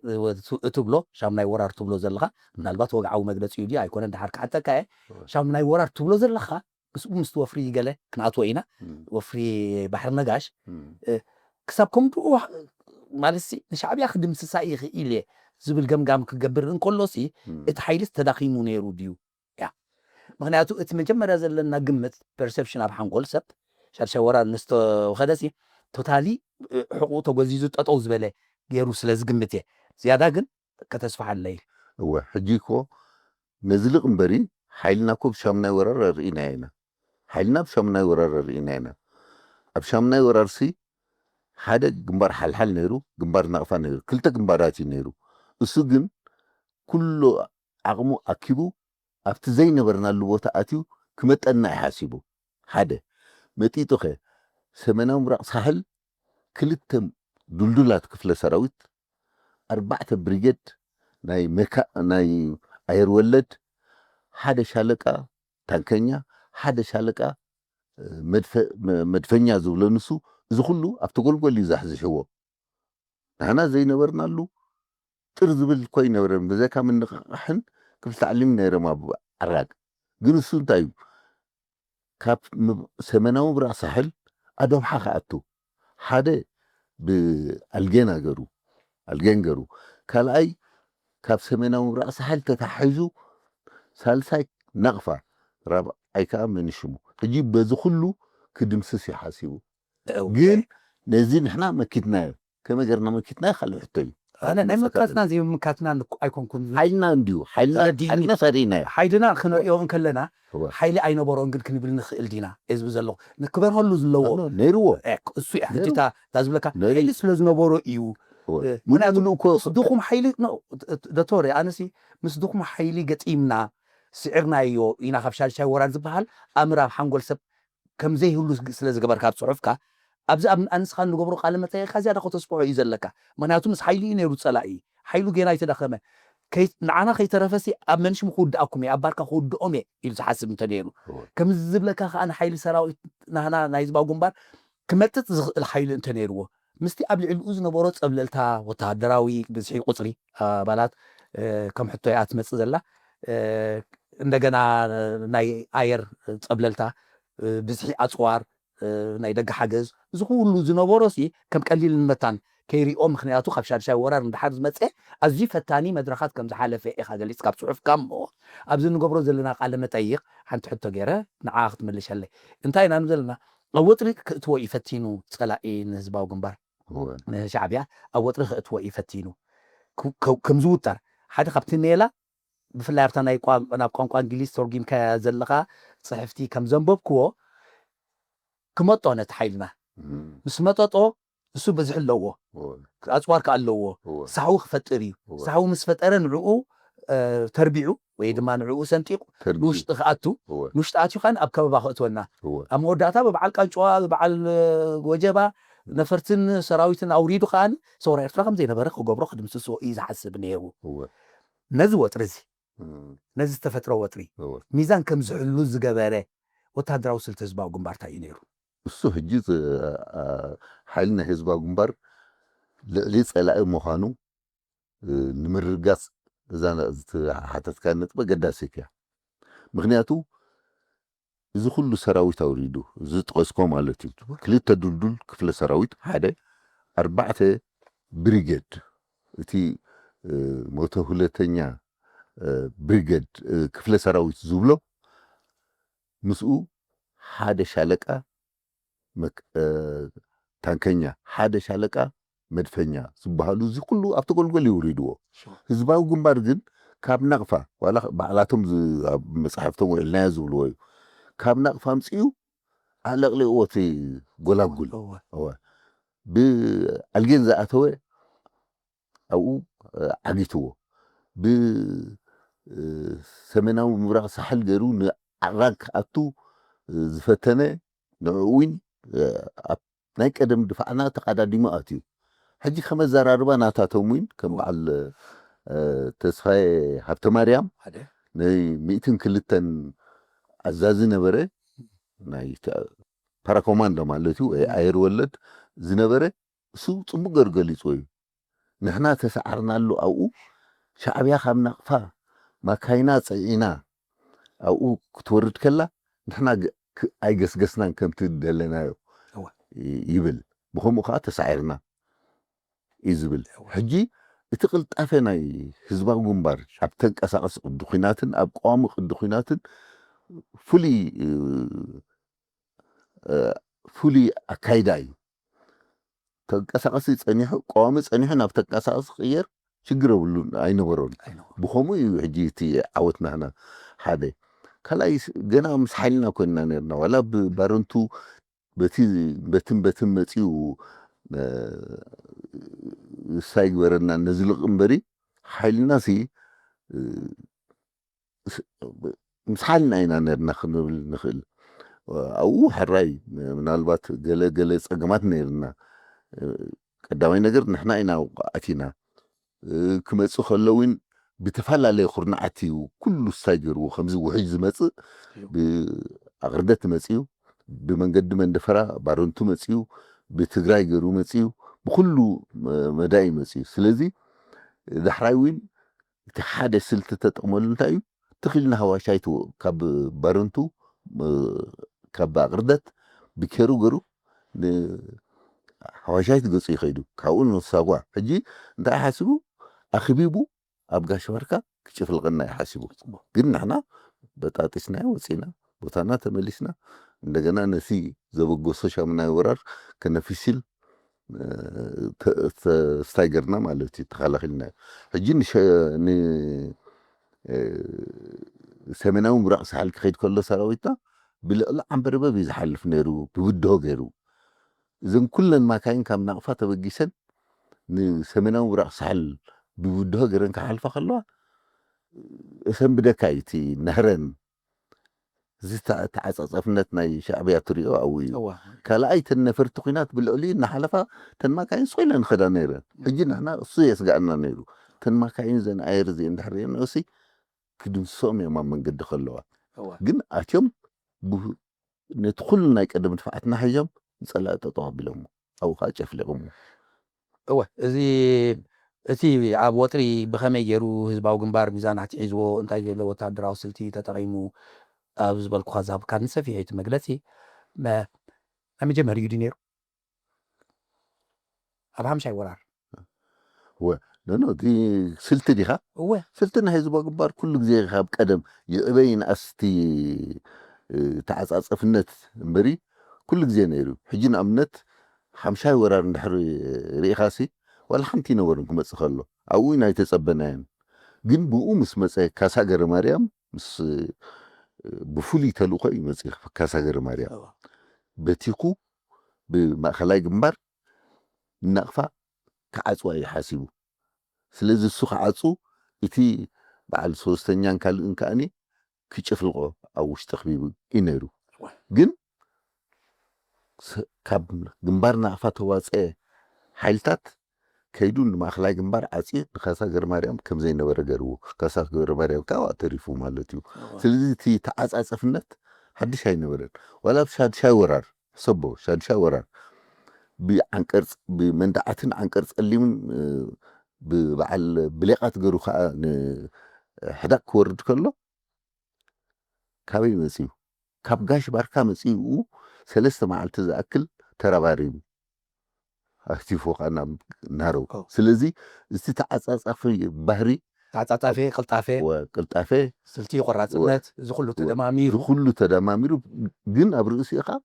እትብሎ፣ ሻምናይ ወራር ትብሎ ዘለኻ፣ ምናልባት ወግዓዊ መግለጺ እዩ ድዩ ኣይኮነን፣ ደሓር ክሓተካ እየ። እወ። ሻምናይ ወራር ትብሎ ዘለኻ፣ ምስኡ ምስቲ ወፍሪ ገለ ክንኣትዎ ኢና። ም። ወፍሪ ባሕሪ ነጋሽ፣ ም። እ፣ ክሳብ ከምኡ ማለት ሲ፣ ንሻዕብያ ክድምስሳ ይኽእል እየ ዝብል ገምጋም ክገብር እንከሎ ሲ፣ ም። እቲ ሓይሊ ተዳኺሙ ነይሩ ድዩ? ያ። ምኽንያቱ እቲ መጀመርያ ዘለና ግምት፣ ፐርሰፕሽን ኣብ ሓንጎል ሰብ፣ ሻድሻይ ወራር ምስ ተወኸደ ሲ፣ ቶታሊ፣ እ፣ ሕቁኡ ተጎዚዙ ጠጠው ዝበለ ገይሩ ስለ ዝግምት እየ። ዝያዳ ግን ከተስፍሓለይ። እወ፣ ሕጂ እኮ ነዝልቕ እምበሪ፣ ሓይልና እኮ ብሻምናይ ወራር ርኢናዮ ኢና። ሓይልና ብሻምናይ ወራር ርኢና ኢና። ኣብ ሻምናይ ወራር ሲ፣ ሓደ ግንባር ሓልሓል ነይሩ፣ ግንባር ናቕፋ ነይሩ። ክልተ ግንባራት እዩ ነይሩ። እሱ ግን ኩሉ ዓቕሙ ኣኪቡ ኣብቲ ዘይነበርናሉ ቦታ ኣትዩ ክመጠና እዩ ሓሲቡ። ሓደ መጢጡ ኸ፣ ሰሜናዊ ምብራቕ ሳሕል ክልተ ድልዱላት ክፍለ ሰራዊት፣ ኣርባዕተ ብሪጌድ ናይ መካ-፣ ናይ ኣየር ወለድ፣ ሓደ ሻለቃ ታንከኛ፣ ሓደ ሻለቃ፣ እ፣ መድፈ-፣ መ-፣ መድፈኛ ዝብሎ ንሱ፣ እዚ ኩሉ ኣብቲ ጎልጎል እዩ ዛሕዚሕዎ። ንሕና ዘይነበርናሉ ጥር ዝብል እኮ ኣይነበረን፣ ብዘይካ ምንቕቓሕን ክፍሊ ታዕሊም ነይሮም ኣብ ዓራግ። ግን እሱ እንታይ እዩ? ካብ ምብ-፣ ሰሜናዊ ምብራቕ ሳሕል ኣዶብሓ ክኣቱ፣ ሓደ ብኣልጌን ኣገሩ፣ ኣልጌን ገሩ፣ ካልኣይ ካብ ሰሜናዊ ምብራቕ ሳሕል ተታሒዙ፣ ሳልሳይ ናቕፋ፣ ራብዓይ ከኣ መንሽሙ። ሕጂ በዚ ኩሉ ክድምስስ እዩ ሓሲቡ። እወ። ግን ነዚ ንሕና መኪትናዮ። ከመይ ገርና መኪትናዮ ካልእ ሕቶ እዩ። ኣነ ናይ መካትና ዘይምምካትና ንኩ-፣ ኣይኮንኩን። ሓይልና እንድዩ፣ ሓይልና፣ ተረዲእኒ። ሓይልና ሰሪእናዮ። ሓይልና ክንርእዮ እንከለና፣ እወ። ሓይሊ ኣይነበሮን ግን ክንብል ንኽእል ዲና? እየ ዝብል ዘለኹ። ንክበርሀሉ ዝለዎ። ኖ፣ ኖ፣ ነይርዎ። ኤ፣ እሱ እየ። ሕጂ ነይሩ። እታ፣ እታ ዝብለካ፣ ነይሩ። ሓይሊ ስለ ዝነበሮ እዩ። እወ። እ፣ ምክንያቱ ሙሉ እኮ ምስ ድኹም ሓይሊ፣ ኖ፣ ዶክተር፣ ኣነሲ ምስ ድኹም ሓይሊ ገጢምና፣ ስዒርናዮ ኢና ካብ ሻድሻይ ወራር ዝበሃል ኣምር ኣብ ሓንጎል ሰብ ከም ዘይህሉ ስለ ዝገበርካ ኣብ ጽሑፍካ፣ ኣብዚ ኣብ ኣንስኻ እንገብሮ ቃለ መጠይቕካ ዝያዳ ከተስፍሖ እዩ ዘለካ። ምኽንያቱ ምስ ሓይሊ እዩ ነይሩ ጸላኢ። ሓይሉ ጌና ኣይተዳኸመ። ከይ-፣ ንዓና ከይተረፈሲ ኣብ መንሽም ክውድኣኩም እየ፣ ኣብ ባርካ ክውድኦም እየ ኢሉ ዝሓስብ እንተ ነይሩ። እወ። ከምዚ ዝብለካ ከኣ ንሓይሊ ሰራዊት ናህና ናይ ህዝባዊ ግንባር ክመጥጥ ዝኽእል ሓይሊ እንተ ነይርዎ፣ ምስቲ ኣብ ልዕሊኡ ዝነበሮ ጸብለልታ ወተሃደራዊ ብዝሒ ቁጽሪ ኣባላት፣ እ፣ ከም ሕቶ እያ ትመጽእ ዘላ። እ፣ እንደገና ናይ ኣየር ጸብለልታ፣ እ፣ ብዝሒ ኣጽዋር፣ እ፣ ናይ ደገ ሓገዝ፣ እዚ ኩሉ ዝነበሮሲ ከም ቀሊል ንመታን ከይሪኦ፣ ምኽንያቱ ካብ ሻድሻይ ወራር ንድሓር ዝመጸ ኣዝዩ ፈታኒ መድረኻት ከም ዝሓለፈ ኢኻ ገሊጽካ ኣብ ጽሑፍካ። እሞ ኣብዚ ንገብሮ ዘለና ቃለ መጠይቕ ሓንቲ ሕቶ ገይረ ንዓ ክትምልሸለይ። እንታይ ኢና ንብል ዘለና? ኣብ ወጥሪ ክእትዎ እዩ ፈቲኑ ጸላኢ ንህዝባዊ ግንባር፣ እወ። ንሻዕብያ ኣብ ወጥሪ ክእትዎ እዩ ፈቲኑ። ክ-፣ ከ-፣ ከም ዝውጠር ሓደ ካብቲ ሜላ፣ ብፍላይ ኣብታ ናይ ቋን-፣ ናብ ቋንቋ እንግሊዝ ተርጒምካያ ዘለኻ ጽሕፍቲ ከም ዘንበብክዎ፣ ክመጦ ነቲ ሓይልና። እም። ምስ መጠጦ እሱ ብዝሒ ኣለዎ። እወ። ኣጽዋር ከኣ ኣለዎ። እወ። ሳሕዊ ክፈጥር እዩ። እወ። ሳሕዊ ምስ ፈጠረ ንዕኡ፣ እ፣ ተርቢዑ ወይ ድማ ንዕኡ ሰንጢቑ ተርቢዑ። ንውሽጢ ክኣቱ፣ እወ። ንውሽጢ ኣትዩ ከኣ ኣብ ከበባ ክእትወና። እወ። ኣብ መወዳእታ ብበዓል ቃንጭዋ፣ ብበዓል፣ እ፣ ወጀባ ነፈርትን ሰራዊትን ኣውሪዱ ከኣ ሰውራ ኤርትራ ከም ዘይነበረ ክገብሮ ክድምስሶ እዩ ዝሓስብ ነይሩ። እወ። ነዚ ወጥሪ እዚ፣ እም። ነዚ ዝተፈጥረ ወጥሪ እወ። ሚዛን ከም ዝሕሉ ዝገበረ ወታደራዊ ስልቲ ህዝባዊ ግንባር እንታይ እዩ ነይሩ? እሱ ሕጂ ዝ- አ- ሓይሊ ናይ ህዝባዊ ግንባር ልዕሊ ጸላኢ ምዃኑ እ፣ ንምርግጋጽ እዛ ዝተሓተትካ ነጥቢ ኣገዳሲት እያ። ምክንያቱ እዚ ኩሉ ሰራዊት ኣውሪዱ፣ እዚ ዝጠቐስኮ ማለት እዩ። ክልተ ድልዱል ክፍለ ሰራዊት፣ ሓደ ኣርባዕተ ብሪጌድ፣ እቲ እ፣ መቶ ሁለተኛ እ፣ ብሪጌድ እ፣ ክፍለ ሰራዊት ዝብሎ፣ ምስኡ ሓደ ሻለቃ መክ- እ፣ ታንከኛ፣ ሓደ ሻለቃ መድፈኛ ዝበሃሉ፣ እዚ ኩሉ ኣብቲ ጎልጎል ይውሪድዎ። ህዝባዊ ግንባር ግን ካብ ናቕፋ፣ ዋላ ባዕላቶም ዝ- ኣብ መጽሓፍቶም ውዕልናዮ ዝብልዎ እዩ፣ ካብ ናቕፋ ኣምፅኡ ኣለቕሊቕዎ እቲ ጎላጉል። እወ። ብኣልጌን ዝኣተወ ኣብኡ እ፣ ዓጊትዎ። ብሰሜናዊ ምብራቕ ሳሕል ገይሩ ንዓራግ ክኣቱ እ፣ ዝፈተነ፣ ንዕኡ እውን እ፣ ኣብ ናይ ቀደም ድፋዕና ተቓዳዲሙ ኣትዩ። ሕጂ ከም ኣዘራርባ ናታቶም እውን ከም በዓል እ፣ ተስፋዬ ሃብተማርያም፣ ናይ ሚእትን ክልተን ኣዛዚ ነበረ፣ ናይ ተ- ፓራኮማንዶ ማለት እዩ፣ ወይ ኣየር ወለድ ዝነበረ፣ እሱ ጽቡቕ ገይሩ ገሊጽዎ እዩ። ንሕና ተሰዓርናሉ ኣብኡ፣ ሻዕብያ ካብ ናቕፋ ማካይና ጽዒና ኣብኡ ክትወርድ ከላ፣ ንሕና ግ- ክ- ኣይገስገስናን ከምቲ ደለናዮ እወ። ይ- ይብል። ብኸምኡ ከዓ ተሳዒርና እዩ ዝብል። ሕጂ እቲ ቅልጣፈ ናይ ህዝባዊ ግንባር ኣብ ተንቀሳቐሲ ቅዲ ኲናትን ኣብ ቀዋሚ ቅዲ ኲናትን ፍሉይ እ፣ እ፣ ፍሉይ ኣካይዳ እዩ። ተንቀሳቐሲ ጸኒሑ፣ ቀዋሚ ጸኒሑ ናብ ተንቀሳቐሲ ክቕየር ሽግር የብሉን፣ ኣይነበሮን። ኣይነበሮን። ብኸምኡ እዩ ሕጂ እቲ ዓወት ናህና ሓደ። ካልኣይ ስ- ገና ምስ ሓይልና ኮይንና ነርና፣ ዋላ ብባረንቱ በቲ በትን በትን መጺኡ እ፣ እሳ ይግበረና ነዝልቕ እምበሪ፣ ሓይልና ሲ እ፣ ስ- ምስ ሓይልና ኢና ነርና ክንብል ንኽእል። ኣብኡ ሕራይ ምናልባት ገለ ገለ ጸገማት ነይርና። እ፣ ቀዳማይ ነገር ንሕና ኢና ኣብኡ ኣቲና። እ፣ ክመጽእ ከሎ እውን ብተፈላለየ ኩርናዓት እዩ ኩሉ ስታይ ገይርዎ። ከምዚ ውሕጅ ዝመጽእ ብኣቕርደት መጽዩ፣ ብመንገዲ መንደፈራ ባረንቱ መጽዩ፣ ብትግራይ ገይሩ መጽዩ፣ ብኩሉ መ- መዳይ መጽዩ። ስለዚ ዳሕራይ እውን እቲ ሓደ ስልቲ ተጠቕመሉ እንታይ እዩ? ትኽልና ሃዋሻይት ካብ ባረንቱ እ፣ ካብ ኣቕርደት ብኬሩ ገሩ ን- ሃዋሻይት ገጹ ይኸይዱ። ካብኡ ንሳጓ ሕጂ እንታይ ሓሲቡ? ኣኽቢቡ ኣብ ጋሽ ባርካ ክጭፍልቐና እዩ ሓሲቡ። ግን ንሕና በጣጢስናዮ ወፂና፣ ቦታና ተመሊስና፣ እንደገና ነቲ ዘበገሶ ሻሙናይ ወራር ከነፊሲል እ፣ ተ- ተ- ስታይ ገርና ማለት እዩ፣ ተኸላኺልናዮ። ሕጂ ንሸ- ን እ፣ ሰሜናዊ ምብራቕ ሳሕል ክኸይድ ከሎ ሰራዊትና ብልዕሊ ዓንበርበብ እዩ ዝሓልፍ ነይሩ፣ ብብድሆ ገይሩ። እዘን ኩለን ማካይን ካብ ናቕፋ ተበጊሰን ንሰሜናዊ ምብራቕ ሳሕል ብብድሆ ገይረን ክሓልፋ ከለዋ፣ እሰንብደካ እዩ እቲ ነህረን። እዚ ተዓ- ተዓጻጸፍነት ናይ ሻዕብያ ትሪኦ ኣብኡ እዩ። እዋ ካልኣይ፣ እተን ነፈርቲ ኲናት ብልዕሊ እናሓለፋ እተን ማካይን ስቕ ኢለን ይኸዳ ነይረን። ሕጂ ንሕና እሱ የስጋእና ነይሩ። እተን ማካይን ዘን ኣየር እዚኤን ድሕሪ ሪኦ ንእሲ ክድምስሶም እዮም ኣብ መንገዲ ከለዋ። እዋ ግን ኣትዮም ብ- ነቲ ኩሉ ናይ ቀደም ድፍዓትና ሒዞም ንጸላኢ ጠጠው ኣቢሎሞ። ኣብኡ ከዓ ጨፍሊቖሞ። እወ፣ እዚ እቲ ኣብ ወጥሪ ብኸመይ ገይሩ ህዝባዊ ግንባር ሚዛን ኣትሒዝዎ፣ እንታይ ዘሎ ወታደራዊ ስልቲ ተጠቒሙ ኣብ ዝበልኩኻ ዝሃብካኒ ሰፊሕ እቲ መግለጺ፣ መ- ናይ መጀመሪኡ ድዩ ነይሩ? ኣብ ሓምሻይ ወራር እወ፣ ኖ፣ ኖ፣ እቲ ስልቲ ዲኻ? እወ ስልቲ ናይ ህዝባዊ ግንባር ኩሉ ግዜ ካብ ቀደም ይዕበ ይንኣስ እቲ እ፣ ተዓጻጸፍነት እምበሪ ኩሉ ግዜ ነይሩ። ሕጂ ንኣብነት ሓምሻይ ወራር እንድሕሪ ርኢኻሲ ዋላ ሓንቲ ይነበሩን ክመጽእ ከሎ ኣብኡ ኢና ኣይተጸበናዮን። ግን ብኡ ምስ መጸ ካሳ ገረማርያም ምስ እ፣ ብፍሉይ ተልእኾ እዩ መጺኡ ካሳ ገረማርያም እወ በቲኹ ብማእኸላይ ግንባር ናቕፋ ክዓጽዋ እዩ ሓሲቡ። ስለዚ እሱ ክዓጹ እቲ በዓል ሶስተኛን ካልእን ከኣኒ ክጭፍልቆ ኣብ ውሽጢ ኣኽቢቡ እዩ ነይሩ። ግን ስ- ካብ ግንባር ናቕፋ ተዋፀ ሓይልታት ከይዱ ንማእኸላይ ግንባር ዓፅዩ ንካሳ ገረማርያም ከም ዘይነበረ ገርዎ። ካሳ ገረማርያም ከዓ ተሪፉ ማለት እዩ። ስለዚ እቲ ተዓፃፀፍነት ሓድሽ ኣይነበረን። ዋላ ኣብ ሻድሻይ ወራር፣ ሕሰቦ፣ ሻድሻይ ወራር ብዓንቀር ፅ-፣ ብመንደዓትን ዓንቀር ጸሊምን፣ እ፣ ብበዓል ብሌቓት ገሩ ከኣ ንሕዳቅ ክወርድ ከሎ፣ ካበይ መጺኡ? ካብ ጋሽ ባርካ መጺኡ፣ ሰለስተ መዓልቲ ዝኣክል ተረባሪቡ። ኣህቲፎ ከኣ ናብ ናረው። ኦ። ስለዚ፣ እቲ ተዓጻጻፊ ባህሪ፣ ተዓጻጻፊ፣ ቅልጣፌ፣ ወ-፣ ቅልጣፌ፣ ስልቲ፣ ቆራጽነት፣ እዚ ኩሉ ወ-፣ ተደማሚሩ። እዚ ኩሉ ተደማሚሩ፣ ግን ኣብ ርእሲኡ ከኣ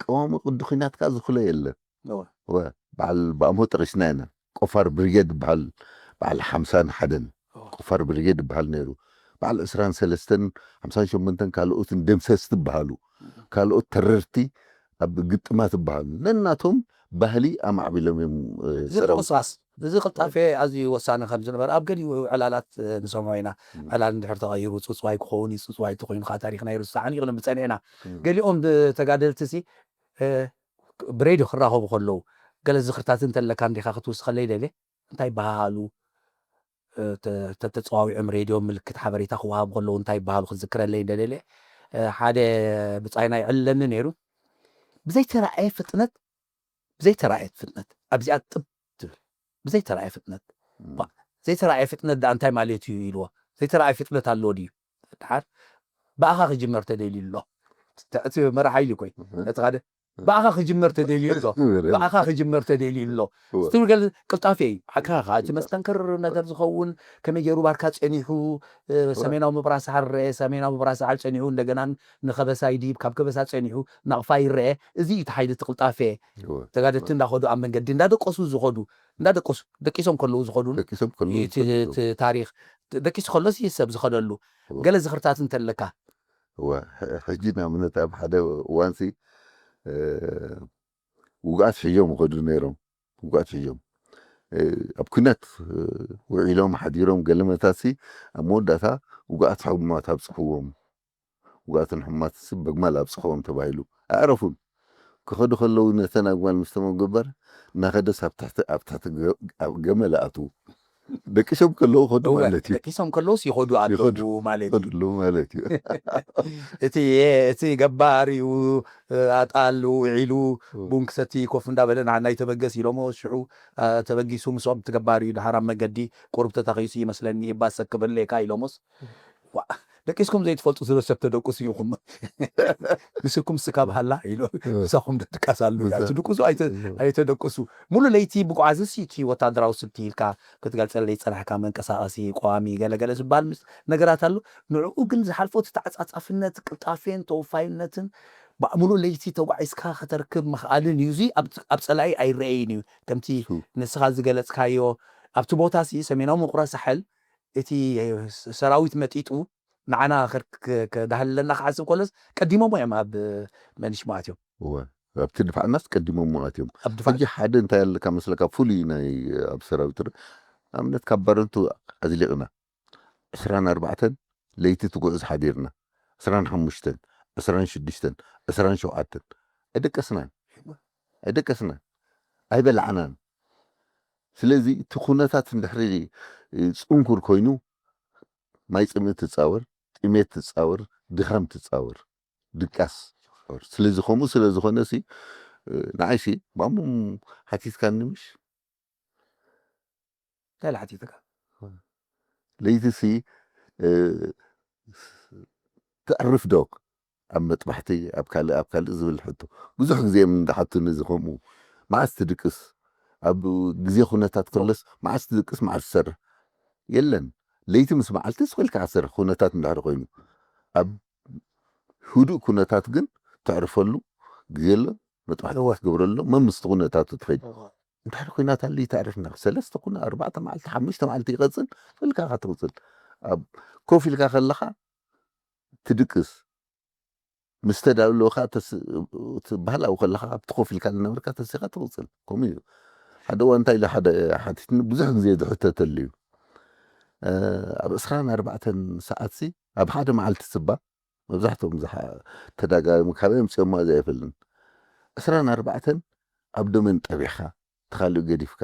ቀዋሚ ቅዲ ኲናት ከኣ ዝኹለ የለን። እወ። እወ፣ በዓል ባእሞ ጠቒስና ኢና። ቆፋር ብሪጌድ በዓል፣ በዓል ሓምሳን ሓደን። እወ። ቆፋር ብሪጌድ ይበሃል ነይሩ። በዓል ዕስራን ሰለስተን፣ ሓምሳን ሸሞንተን ካልኦትን ደምሰስቲ ይበሃሉ። ካልኦት ተረርቲ ኣብ ግጥማት ይበሃሉ። ነናቶም ባህሊ ኣማዕቢሎም እዮም፣ እ፣ እዚ ሰራዊት። ምቁስቃስ፣ እዚ ቅልጣፌ ኣዝዩ ወሳኒ ከም ዝነበረ ኣብ ገሊኡ ዕላላት፣ እ፣ ንሰምዖ ኢና። እም። ዕላል እንድሕር ተቐይሩ ጽጽዋይ ክኸውን እዩ፣ ጽጽዋይ እንተኾይኑ ከዓ ታሪኽና ይርስዕ፣ ዓኒቕና ምጸኒዕና። እም። ገሊኦም ተጋደልቲ ሲ፣ እ፣ ብሬድዮ ክራኸቡ ከለዉ፣ ገለ ዝኽርታት እንተለካ እንዲኻ ክትውስኸለይ ደልየ፣ እንታይ ይበሃሃሉ፣ እ፣ ተ-፣ ተተጸዋዊዖም ሬድዮ ምልክት ሓበሬታ ክወሃቡ ከለዉ እንታይ ይበሃሉ ክትዝክረለይ እንደ ደልየ፣ እ፣ ሓደ ብጻይና ይዕልለኒ ነይሩ። ብዘይተራእየ ፍጥነት፣ ብዘይተራእየ ፍጥነት፣ ኣብዚኣ ጥብ ትብል። ብዘይተራእየ ፍጥነት። እም። ባ-፣ ዘይተራእየ ፍጥነት ደኣ እንታይ ማለት እዩ ኢልዎ። ዘይተራእየ ፍጥነት ኣለዎ ድዩ? ደሓር ብኣኻ ክጅመር ተደልዩ ኣሎ። እቲ መራሕ ሓይሊ ኮይ፣ እህ። እቲ ሓደ እህ። ብኣኻ ክጅመር ተደልዩ ኣሎ። እህ። ብኣኻ ክጅመር ተደልዩ ኣሎ። እወ። ስትብል ገለ ቅልጣፌ እዩ። ሓካ፣ ሓካ፣ እቲ እወ። መስተንክር ነገር ዝኸውን፣ ከመይ ገይሩ ባርካ ጸኒሑ፣ እ፣ እወ። ሰሜናዊ ምብራስ ሳሕል ረኤ፣ ሰሜናዊ ምብራስ ሳሕል ጸኒሑ፣ እንደገና ንኸበሳ ይድይብ፣ ካብ ከበሳ ጸኒሑ ናቕፋ ይረኤ። እዚ እዩ እቲ ሓይሊ፣ እቲ ቅልጣፌ። እወ። ተጋደልቲ እወ። እንዳኸዱ ኣብ መንገዲ እንዳደቀሱ ዝኸዱ፣ እንዳደቀሱ፣ ደቂሶም ከለዉ ዝኸዱን ደቂሶም ከለዉ እቲ፣ ዝኸዱ። እቲ ታሪኽ፣ ደቂሱ ከሎስ እዩ ሰብ ዝኸደሉ። እወ። ገለ ዝኽርታት እንተለካ። እወ፣ ሕ-፣ ሕጂ ንኣብነት ኣብ ሓደ እዋንሲ፣ እ፣ ውጉኣት ሒዞም ይኸዱ ነይሮም። ውጉኣት ሒዞም፣ እ፣ ኣብ ኲናት፣ እ፣ ውዒሎም ሓዲሮም፣ ገለ መታሲ ኣብ መወዳእታ ውጉኣት ሕሙማት ኣብጽሕዎም። ውጉኣትን ሕሙማትሲ በግማል ኣብጽሕዎም ተባሂሉ። ኣዕረፉን። ክኸዱ ከለዉ ነተን ኣግማል ምስ ተመገበር፣ እናኸደስ ኣብ ትሕቲ፣ ኣብ ትሕቲ ገ-፣ ኣብ ገመል ኣትዉ። ደቂሶም ከለዉ ኸዱ እወ፣ ማለት እዩ። ደቂሶም ከለዉስ ይኸዱ ኣለዉ ይኸዱ፣ ማለት እዩ። ይኸዱ ኣለዉ ማለት እዩ። እቲ፣ እቲ ገባር እዩ፣ ኣጣል ውዒሉ፣ እወ። ቡን ክሰቲ ኮፍ እንዳበለ፣ ንዓና ይተበገስ ኢሎሞ፣ ሽዑ፣ ኣ፣ ተበጊሱ ምስኦም፣ እቲ ገባር እዩ፣ ደሓር ኣብ መገዲ ቁሩብ ተታኺሱ ይመስለኒ፣ ይባሰ ክብለካ ኢሎሞስ፣ ዋ፣ ደቂስኩም ዘይትፈልጡ ስለ ሰብ ተደቁሱ ኢኹም። ንስኩም ስካብ ሃላ ኢሉ፣ እወ። ምሳኹም ደድቃስ ኣሉ። እወ። እቲ ድቁሱ ኣይተ-፣ እወ። ኣይተደቁሱ። ሙሉ ለይቲ ብጓዕዝሲ እቲ ወታደራዊ ስልቲ ኢልካ ክትገልጸለይ ዝጸናሕካ መንቀሳቐሲ፣ ቀዋሚ፣ ገለ ገለ ዝበሃል ምስ-፣ ነገራት ኣሎ። ንዕኡ ግን ዝሓልፎ እቲ ተዓጻጻፍነት፣ ቅልጣፌን ተወፋይነትን፣ ባ-፣ ሙሉ ለይቲ ተጓዒዝካ ከተርክብ ምኽኣልን እዩ። እዚ ኣብ፣ ኣብ ጸላኢ ኣይረኣይን እዩ። ከምቲ እሱ። ንስኻ ዝገለጽካዮ፣ ኣብቲ ቦታሲ ሰሜናዊ ምቁራስ ሳሕል እቲ ሰራዊት መጢጡ ንዓና ከር-፣ ከ-፣ ከዳህልለና ክሓስብ ከሎስ ቀዲሞሞ እዮም ኣብ መኒሽ መኣትዮም። እወ፣ ኣብቲ ድፋዕናስ ቀዲሞሞ ኣትዮም። ኣብ ድፋዕ ሕጂ ሓደ እንታይ ኣለካ መስለካ? ፍሉይ ናይ ኣብ ሰራዊት ር-፣ ንኣብነት ካብ ባረንቱ ኣዝሊቕና ዕስራን ኣርባዕተን ለይቲ ትጉዕዝ ሓዲርና፣ ዕስራን ሓሙሽተን፣ ዕስራን ሽዱሽተን፣ ዕስራን ሸውዓተን ኣይደቀስናን፣ ኣይደቀስናን፣ ኣይበላዕናን። ስለዚ እቲ ኩነታት እንድሕሪ ጽንኩር ኮይኑ፣ ማይ ጽምኢ ትጻወር፣ ጥሜት ትጻወር፣ ድኻም ትጻወር፣ ድቃስ ትጻወር። ስለዚ ከምኡ ስለ ዝኾነ ሲ፣ እ፣ ንዓይ ሲ፣ ማሙም ሓቲትካኒ ምሽ? እንታይ ኢለ ሓቲትካ? ለይቲ ሲ፣ እ፣ ተዕርፍ ዶ? ኣብ መጥባሕቲ፣ ኣብ ካልእ፣ ኣብ ካልእ ዝብል ሕቶ። ብዙሕ ግዜ እዮም እንዳሓቱኒ እዚ ከምኡ። መዓስ ትድቅስ? ኣብ ግዜ ኩነታት ከሎስ መዓስ ትድቅስ፣ መዓስ ትሰርሕ? የለን። ለይቲ ምስ መዓልቲ ስቕ ኢልካ ክትሰርሕ ኩነታት እንድሕር ኮይኑ። ኣብ ህዱእ ኩነታት ግን ተዕርፈሉ ግዜ ኣሎ፣ መጥባሕቲ እወ። ክትገብረሉ፣ መምስቲ ኩነታት ትኸይድ። እወ። እንድሕር ኩናት ኣልዩ ተዕርፍና፣ ሰለስተ ኩነ፣ ኣርባዕተ መዓልቲ፣ ሓሙሽተ መዓልቲ ይቐጽል፣ ስቕ ኢልካ ኢኻ ትቕጽል። ኣብ ኮፍ ኢልካ ከለኻ ትድቅስ። ምስ ተዳለወ ከኣ ተስ-፣ እቲ ባህላዊ ከለኻ ኣብቲ ኮፍ ኢልካ ዝነበርካ ተሲኻ ትቕጽል። ከምኡ እዩ። ሓደ እዋን እንታይ ኢለ ሓደ ሓቲትኒ፣ ብዙሕ ግዜ ዝሕተተሉ እዩ። እ፣ ኣብ ዕስራን ኣርባዕተን ሰዓትሲ፣ ኣብ ሓደ መዓልቲ ስባ፣ መብዛሕትኦም ዝሓ-፣ ተዳጋሚ ካበይ ኣምጺኦማ እዚ ኣይፈልጥን። ዕስራን ኣርባዕተን ኣብ ዶመን ጠቢሕካ፣ እቲ ካልእ ገዲፍካ፣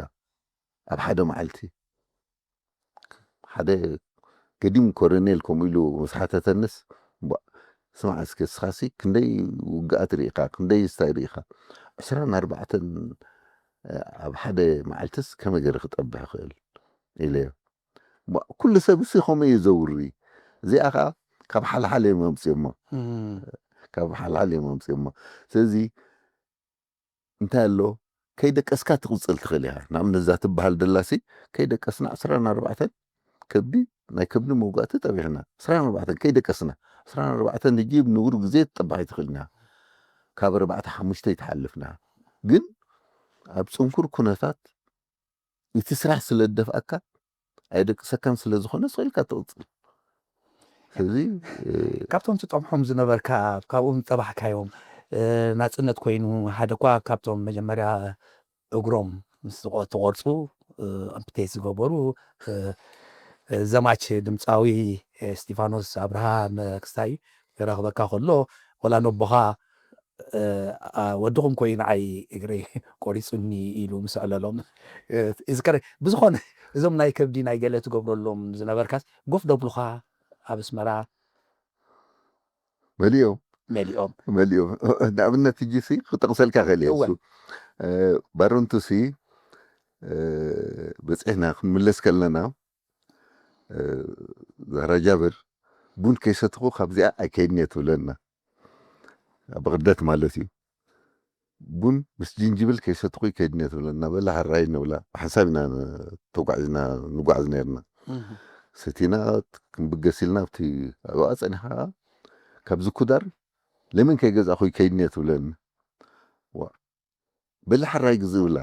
ኣብ ሓደ መዓልቲ። ሓደ ገዲም ኮረኔል ከምኡ ኢሉ ምስ ሓተተንስ፣ እምቧ፣ ስማዕ እስከ፣ እስኻሲ ክንደይ ውግኣት ርኢኻ፣ ክንደይ ስታይ ርኢኻ? ዕስራን ኣርባዕተን ኣብ ሓደ መዓልትስ ከመይ ገይረ ክጠብሕ እኽእል? ኢለዮ። ማ-፣ ኩሉ ሰብ እሱ ከምኡ እዩ ዘውሪ። እዚኣ ኸዓ ካብ ሓልሓል እዮም ኣምፅኦሞ። እም። ካብ ሓልሓል እዮም ኣምፅኦሞ። ስለዚ እንታይ ኣሎ? ከይደቀስካ ትቕፅል ትኽእል ኢኻ። ንኣብነት እዛ ትበሃል ደላሲ ከይደቀስና ዕስራን ኣርባዕተን ከብዲ፣ ናይ ከብዲ መውጋእቲ ጠቢሕና። ዕስራን ኣርባዕተን ከይደቀስና። ዕስራን ኣርባዕተን ህጂ ብንቡር ግዜ ትጠባሕ ኣይትኽእልና። ካብ ኣርባዕተ ሓሙሽተ ይትሓልፍና። ግን ኣብ ጽንኩር ኩነታት እቲ ስራሕ ስለ ዝደፍኣካ ኣየደቅሰካን ስለ ዝኾነ ስቕ ኢልካ ትቕጽል። ስለዚ፣ እ፣ ካብቶም ትጠብሖም ዝነበርካ፣ ካብኡ ዝጠባሕካዮም፣ እ፣ ናጽነት ኮይኑ፣ ሓደ እኳ ካብቶም መጀመርያ እግሮም ምስ ዝቆ-፣ ተቆርጹ፣ እ፣ ኣምፕቴት ዝገበሩ፣ እ፣ እ፣ ዘማች ድምጻዊ፣ እ፣ እስጢፋኖስ ኣብርሃ መክስታይ ይረኽበካ ከሎ፣ ወላ ነቦኻ፣ እ፣ ኣ-፣ ወድኹም ኮይኑ ንዓይ እግረይ ቆሪጹኒ ኢሉ ምስ ኣዕለሎም፣ እ፣ ይዝከር። ብዝኾነ፣ እዞም ናይ ከብዲ ናይ ገለ ትገብረሎም ዝነበርካስ፣ ጎፍ ደብሉኻ ኣብ ኣስመራ መሊኦም። መሊኦም። መሊኦም። ንኣብነት፣ ሕጂ ሲ ክጠቕሰልካ ክእል እየ። እወ። እሱ፣ እ፣ ባረንቱ ሲ፣ እ፣ በጺሕና ክንምለስ ከለና፣ እ፣ ዛራ ጃብር፣ "ቡን ከይሰትኹ ካብዚኣ ኣይከይድን እየ" ትብለና። ኣብ ቅደት ማለት እዩ። "ቡን ምስ ጅንጅብል ከይሰትኹ ኣይከይድን እየ" ትብለና። "በላ ሕራይ" ንብላ። ብሓንሳብ ኢና ን-፣ ተጓዒዝና ንጓዓዝ ነርና። እህ። ሰቲና ክንብገስ ኢልና ኣብቲ ኣብኣ ጸኒሓ፣ ካብዚ ኩዳር ለሚን ከይገዛእኹ ኣይከይድን እየ ትብለኒ። ዋ፣ "በሊ ሕራይ ግዝእ" ብላ።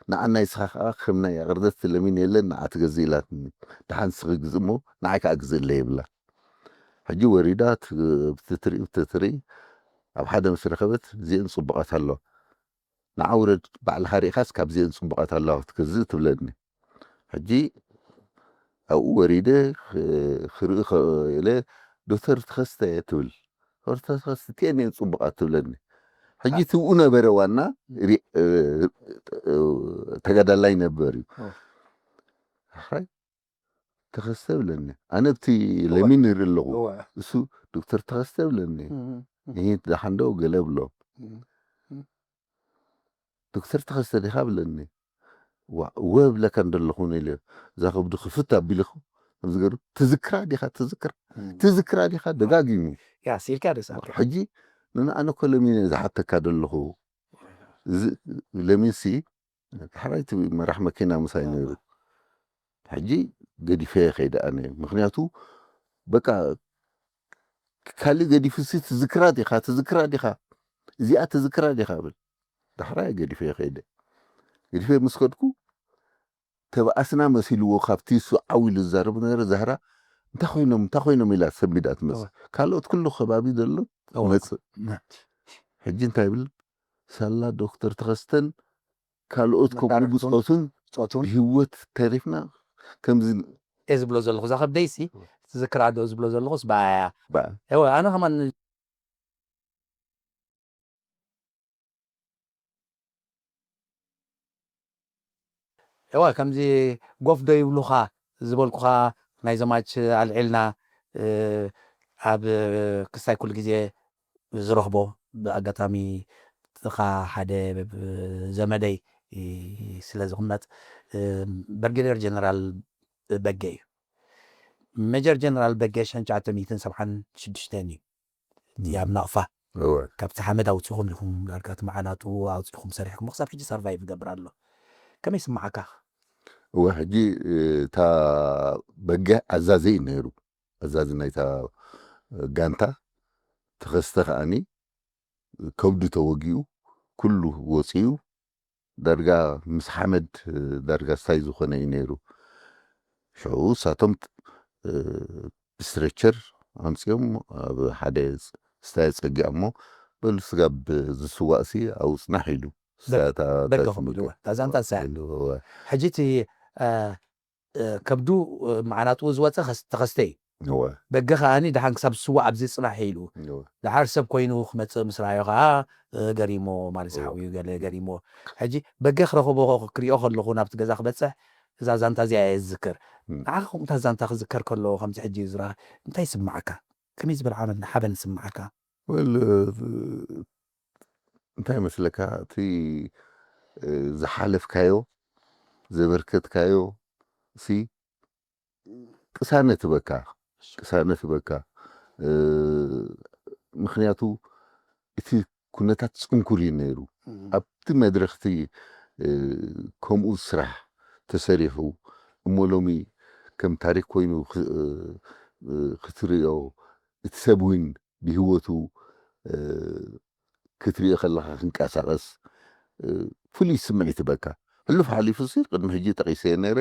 ንዓ ናይ ስኻ ከኣ ከም ናይ ኣቕርደት ለሚን የለን፣ ንዓ ትገዝእ ኢላትኒ። "ደሓን ስኺ ግዝእ እሞ ንዓይ ከኣ ግዝእለይ" ይብላ። ሕጂ ወሪዳ ት-፣ ብትትርኢ፣ ብትትርኢ ኣብ ሓደ ምስ ረኸበት፣ "እዚአን ጽቡቓት ኣለዋ። ንዓ ውረድ፣ ባዕልኻ ርኢኻስ ካብዚአን ጽቡቓት ኣለዋ ክትገዝእ" ትብለኒ። ሕጂ ኣብኡ ወሪደ ክ-፣ ክርኢ ከ-፣ ኢለ፣ "ዶክተር ተኸስተ" ትብል። "ዶክተር ተኸስተ፣ እቲአን እየን ጽቡቓት" ትብለኒ። ሕጂ ትብኡ ነበረ ዋና ሪ-፣ እ፣ እ፣ ተጋዳላይ ነበር እዩ። ኦ። ሕራይ ተኸስተ ብለኒ። ኣነ ኣብቲ እወ። ለሚን ይርኢ ኣለኹ። እወ። እሱ ዶክተር ተኸስተ ብለኒ። እም፣ እም። "ይህ ደሓን ዶ?" ገለ ብሎ። እም፣ እም። "ዶክተር ተኸስተ ዲኻ?" ብለኒ። "ዋ፣ እወ ብለካ እንደለኹ" ኢለ። እዛ ከብዱ ክፍት ኣቢልኹ፣ ከምዚ ገይሩ፣ "ትዝክራ ዲኻ? ትዝክራ? እም። ትዝክራ ዲኻ?" ደጋጊሙ። ያስ ኢልካ ደስ ኣቢልካ። ሕጂ፣ "ንኣነ እኮ ለሚን እየ ዝሓተካ ዘለኹ። እዚ ለሚንሲ፣ ዳሕራይ እቲ መራሕ መኪና ምሳይ ነይሩ። ሕጂ ገዲፈ ከይደ ኣነ። ምኽንያቱ፣ በቃ፣ ካልእ ገዲፉሲ ትዝክራ ዲኻ? ትዝክራ ዲኻ? እዚኣ ትዝክራ ዲኻ?" ብል። ዳሕራይ ገዲፈ ከይደ። ገዲፈ ምስ ከድኩ፣ ተባኣስና መሲልዎ፣ ካብቲ እሱ ዓው ኢሉ ዝዛረብ ነበረ። ዛህራ፣ "እንታይ ኮይኖም? እንታይ ኮይኖም?" ኢላ ሰንቢዳ ትመጽእ። እወ። ካልኦት ኩሉ ከባቢ ዘሎ እወ። ትመጽእ። ነ- ሕጂ እንታይ ይብል? ሳላ ዶክተር ተኸስተን ካልኦት ከምኡ መዳርግቱን ብጾቱን ብጾቱን ብህይወት ተሪፍና፣ ከምዚ እየ ዝብሎ ዘለኹ። እዛ ከብደይሲ፣ እወ። ትዝክራ ዶ ዝብሎ ዘለኹስ ብኣያ። ብኣ። እወ፣ ኣነ ከማን እዋ፣ ከምዚ ጎፍ ዶ ይብሉኻ ዝበልኩኻ ናይ ዘማች ኣልዒልና፣ እ፣ ኣብ ክስታይ ኩሉ ግዜ ዝረኽቦ፣ ብኣጋጣሚ ጥኻ ሓደ ዘመደይ ስለ ዝቕመጥ፣ እ፣ ብርጌደር ጀነራል በጌ እዩ። ሜጀር ጀነራል በጌ ሽሕን ትሽዓተ ሚእትን ሰብዓን ሽዱሽተን እዩ። እቲ ኣብ ናቕፋ እወ። ካብቲ ሓመድ ኣውፂኹም ኢኹም፣ ዳርጋ እቲ መዓናጡ ኣውፂኹም ሰሪሕኩም፣ ክሳብ ሕጂ ሰርቫይቭ ይገብር ኣሎ። ከመይ ይስምዓካ? እወ፣ ሕጂ፣ እ፣ እታ በጊዕ ኣዛዚ እዩ ነይሩ። ኣዛዚ ናይታ ጋንታ። ተኸስተ ከኣኒ ከብዱ ተወጊኡ፣ ኩሉ ወፂኡ። ዳርጋ ምስ ሓመድ፣ እ፣ ዳርጋ ስታይ ዝኾነ እዩ ነይሩ። ሽዑ እሳቶም፣ እ፣ ብስትሬቸር ኣምፂኦም ኣብ ሓደ ስ-፣ ስታይ ኣፀጊዖሞ፣ "በሉ ስጋብ ዝስዋእሲ ኣብኡ ፅናሕ" ኢሉ። በ-፣ ስታያታ በገኹም ታስምጡ። ኢልዎ። እታ ዛንታ እሳ እያ። ኢልዎ፣ እወ። ሕጂ እቲ፣ እ፣ እ፣ ከብዱ፣ እ፣ መዓናጥኡ ዝወፀ ኸስ-፣ ተኸስተ እዩ። እወ። በገ ከኣኒ ደሓን ክሳብ ዝስዋእ ኣብዚ ፅናሕ ኢሉ። እወ። ደሓር ሰብ ኮይኑ ክመፅእ ምስ ረኣዮ ከዓ፣ እ፣ ገሪሞ ማለት እወ። ሓውዩ ገለ ገሪሞ። ሕጂ በገ ክረኽቦ ክሪኦ ከለኹ ናብቲ ገዛ ክበፅሕ እዛ ዛንታ እዚኣ እየ ዝዝክር። እም። ንዓኻ ከምኡ እታ ዛንታ ክዝከር ከሎ ከምዚ ሕጂ ዝራ-፣ እንታይ ይስምዓካ? ከመይ ዝበለ ሓበን ሓበን ዝስምዓካ? ወል እንታይ መስለካ፣ እቲ ዝሓለፍካዮ ዘበርከትካዮ ሲ ቅሳነት በካ ቅሳነት በካ ምክንያቱ እቲ ኩነታት ጽንኩር እዩ ነይሩ። ኣብቲ መድረኽቲ ከምኡ ስራሕ ተሰሪሑ እሞ ሎሚ ከም ታሪክ ኮይኑ ክትሪኦ፣ እቲ ሰብ እውን ብህይወቱ ክትሪኦ ከለካ ክንቀሳቀስ ፍሉይ ስምዒት በካ። ሕሉፍ ሓሊፉ ሲ ቅድሚ ሕጂ ጠቂሰ ነይረ፣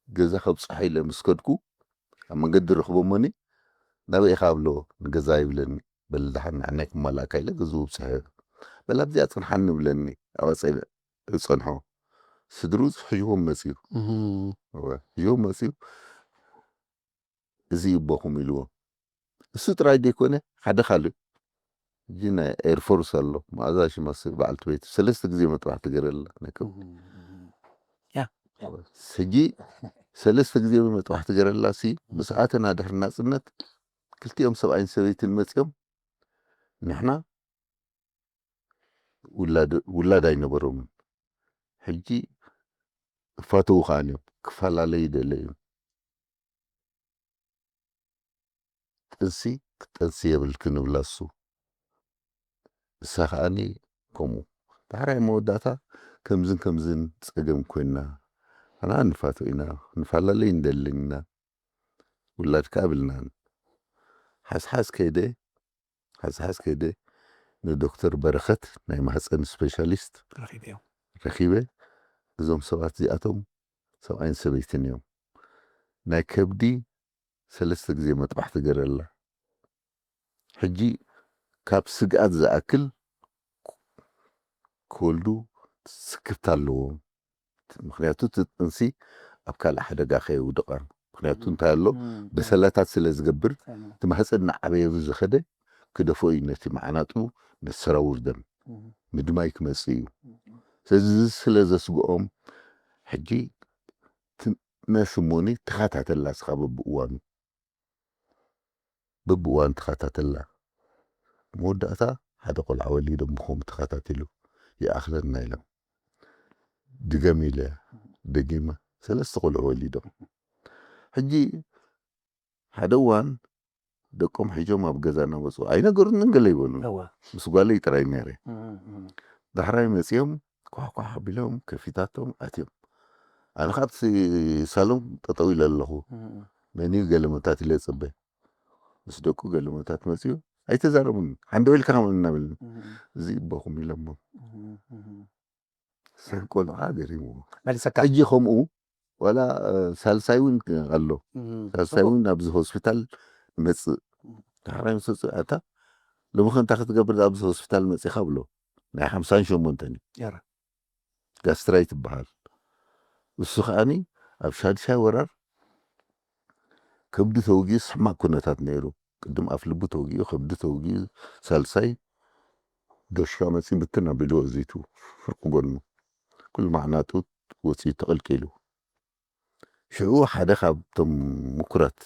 ገዛ ከብፅሖ ኢለ ምስ ከድኩ ኣብ መንገዲ ረኽቦ እሞኒ ናበይ ኢኻ ብሎ፣ ንገዛ ይብለኒ። በል ደሓን ንዓናይ ክማላእካ ኢለ ገዝኡ ብፅሐ። በል ኣብዚኣ ፅንሓኒ ብለኒ ኣቐፀ ዝፀንሖ ስድሩ ሕጅዎም መፅዩ ሕጅዎም መፅዩ እዚ ይቦኹም ኢልዎ። እሱ ጥራይ ዘይኮነ ሓደ ካልእ ሕጂ ናይ ኤርፎርስ ኣሎ መኣዛ ሽማስ በዓልቲ ቤት ሰለስተ ግዜ መጥባሕቲ ገረላ ነከው ሕጂ ሰለስተ ግዜ መጥባሕቲ ገረላ ሲ ምስ ኣተና ድሕሪ ናፅነት ክልቲኦም ሰብኣይን ሰበይትን መፂኦም ንሕና ውላድ ኣይነበሮምን። ሕጂ እፋተዉ ከዓን እዮም ክፈላለዩ ይደለዩ። ጥንሲ ክትጠንሲ የብልክን ይብላ እሱ። እሳ ከዓኒ ከምኡ። ዳሕራይ መወዳእታ ከምዝን ከምዝን ጸገም ኮይና ኣና ንፋቶ ኢና ንፈላለይ እንደልን ኢና ውላድ ከኣ ብልናን ሓስሓስ ከይደ ሓስሓስ ከይደ ንዶክተር በረኸት ናይ ማህፀን ስፔሻሊስት ረኺበ። እዞም ሰባት እዚኣቶም ሰብኣይን ሰበይትን እዮም። ናይ ከብዲ ሰለስተ ግዜ መጥባሕቲ ገረላ። ሕጂ ካብ ስግኣት ዝኣክል ክወልዱ ስክፍታ ኣለዎም። ምክንያቱ እቲ ጥንሲ ኣብ ካልእ ሓደጋ ከየውድቐ። ምክንያቱ እንታይ ኣሎ? በሰላታት ስለ ዝገብር እቲ ማህፀን እናዓበየ ዝኸደ ክደፎ እዩ ነቲ መዓናጡ ነቲ ሰራውር ደም ምድማይ ክመፅእ እዩ። ስለዚ እዚ ስለ ዘስግኦም ሕጂ ነስሞኒ ተኸታተላ ስኻ በብእዋኑ በብእዋን ተኸታተላ። መወዳእታ ሓደ ቆልዓ ወሊዶም ብኸምኡ ተኸታቲሉ ይኣኽለና ኢሎም ድገም ኢለ ደጊመ ሰለስተ ቆልዑ ወሊዶም። ሕጂ ሓደ እዋን ደቆም ሒዞም ኣብ ገዛ እናመፁ ኣይነገሩንን ገለ ይበሉ። ምስ ጓለይ ጥራይ ነይረ። ዳሕራይ መፂኦም ኳሕኳሕ ኣቢሎም ከፊታቶም ኣትዮም። ኣነ ካብቲ ሳሎም ጠጠው ኢለ ኣለኹ። መን እዩ ገለመታት ኢለ ይፅበ። ምስ ደቁ ገለመታት መፅኡ ኣይተዛረቡን። ሓንደ ኢልካ ከምኡ እናበልኒ እዚ ይበኹም ኢሎሞ ሰብ ቆልዓ ገሪምዎ። መልሰካ ሕጂ ከምኡ ዋላ ሳልሳይ እውን ኣሎ። ሳልሳይ እውን ኣብዚ ሆስፒታል መፅእ ዳሕራይ ምስ ወፅእ ኣታ ሎሚ ከ እንታይ ክትገብር ኣብዚ ሆስፒታል መፂኻ ብሎ ናይ ሓምሳን ሸሞንተን እዩ። ጋስትራይት ይበሃል። እሱ ከዓኒ ኣብ ሻድሻይ ወራር ከብዱ ተወጊኡስ ሕማቅ ኩነታት ነይሩ። ቅድም ኣፍ ልቡ ተወጊኡ ከብዱ ተወጊኡ ሳልሳይ ዶሽካ መፂ ብትን ኣቢልዎ እዚቱ ፍርቂ ጎኑ ኩሉ ማዕናጡ ወፂኡ ተቐልቂሉ። ሽዑ ሓደ ካብቶም ምኩራት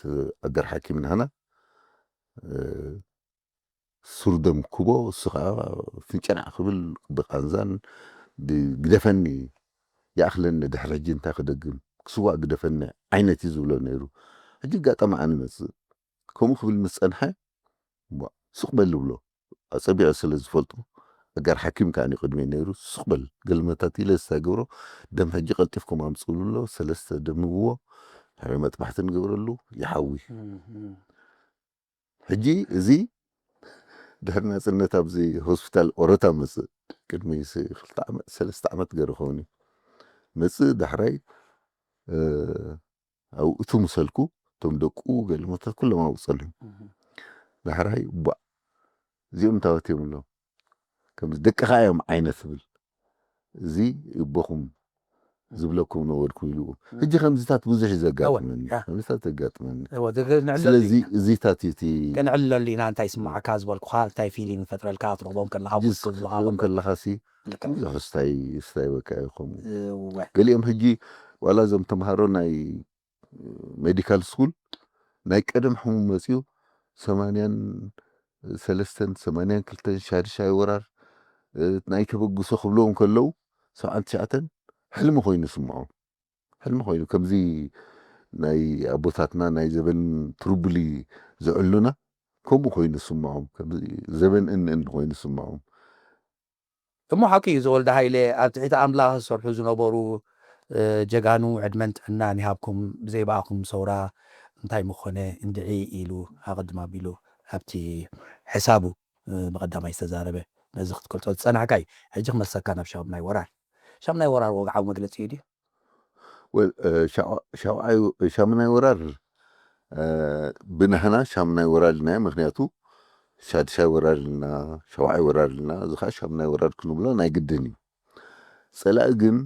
ኣገር ሓኪም ናህና ሱር ደም ክቦ እሱ ከዓ ፍንጨናዕ ክብል ብቃንዛን ግደፈኒ ይኣኽለኒ ድሕሪ ሕጂ እንታይ ክደግም ክስዋእ ግደፈኒ ዓይነት እዩ ዝብሎ ነይሩ። ሕጂ ኣጋጣሚ ኣነ መፅእ ከምኡ ክብል ምስ ፀንሐ ስቕ በል ብሎ ኣፀቢዖ ስለ ዝፈልጦ ኣጋር ሓኪም ከዓ ቅድሚ ነይሩ ስቕ በል ገልመታት ኢለ ዝሳገብሮ ደም ሕጂ ቀልጢፍኩም ኣምፅኡ ብሎ ሰለስተ ደምብዎ ድሕሪ መጥባሕቲ ንገብረሉ ይሓዊ። ሕጂ እዚ ድሕሪ ናፅነት ኣብዚ ሆስፒታል ኦሮታ መፅእ ቅድሚ ክልተ ዓመት ሰለስተ ዓመት ገይሩ ኸውን እዩ መፅእ ዳሕራይ ኣብኡ እቱ ምሰልኩ እቶም ደቁ ገለመታት ኩሎም ኣብኡ ፀልዮም ዳሕራይ ቧዕ እዚኦም ታወት እዮም ኣሎ ከምዚ ደቅኻ እዮም ዓይነት ትብል እዚ እቦኹም ዝብለኩም ነበርኩም ኢሉ ሕጂ ከምዚታት ብዙሕ እዩ ዘጋጥመኒ ከምዚታት ዘጋጥመኒ ስለዚ እዚታት እዩ እቲ ከነዕልለሉ ኢና እንታይ ይስማዓካ ዝበልኩኻ እንታይ ፊሊንግ ይፈጥረልካ ትረኽቦም ከለኻ ውስጥ ዝለካ ከለኻ ሲ ብዙሕ ስታይ ስታይ በቃ ይኸሙ ገሊኦም ሕጂ ዋላ እዞም ተምሃሮ ናይ ሜዲካል ስኩል ናይ ቀደም ሕሙም መጺኡ ሰማንያን ሰለስተን ሰማንያን ክልተን ሻድሻይ ወራር፣ እ፣ ናይ ተበግሶ ክብልዎም ከለዉ ሰብዓን ትሽዓተን ሕልሚ ኮይኑ ይስምዖም። ሕልሚ ኮይኑ ከምዚ ናይ ኣቦታትና ናይ ዘበን ትርቡሊ ዘዕሉና ከምኡ ኮይኑ ይስምዖም። ከምዚ ዘበን እንን ኮይኑ ይስምዖም። እሞ ሓቂ እዩ፣ ዘወልደ ሃይለ ኣብ ትሕቲ ኣምላኽ ዝሰርሑ ዝነበሩ፣ እ፣ ጀጋኑ ዕድመን ጥዕናን ይሃብኩም። ብዘይ ብኣኹም ሰውራ እንታይ ምኾነ እንድዒ ኢሉ ኣቐድም ኣቢሉ ኣብቲ ሕሳቡ፣ እ፣ ብቐዳማይ ዝተዛረበ ነዚ ክትገልጾ ዝጸናሕካ እዩ። ሕጂ ክመልሰካ ናብ ሻምናይ ወራር። ሻምናይ ወራር ወግዓዊ መግለጺ እዩ ድዩ? ወል፣ እ፣ ሻው-፣ ሻውዓይ፣ ሻምናይ ወራር፣ እ፣ ብናህና ሻምናይ ወራር ኢልናዮ። ምኽንያቱ ሻድሻይ ወራር ኢልና፣ ሻውዓይ ወራር ኢልና፣ እዚ ኸዓ ሻምናይ ወራር ክንብሎ ናይ ግድን እዩ። ጸላኢ ግን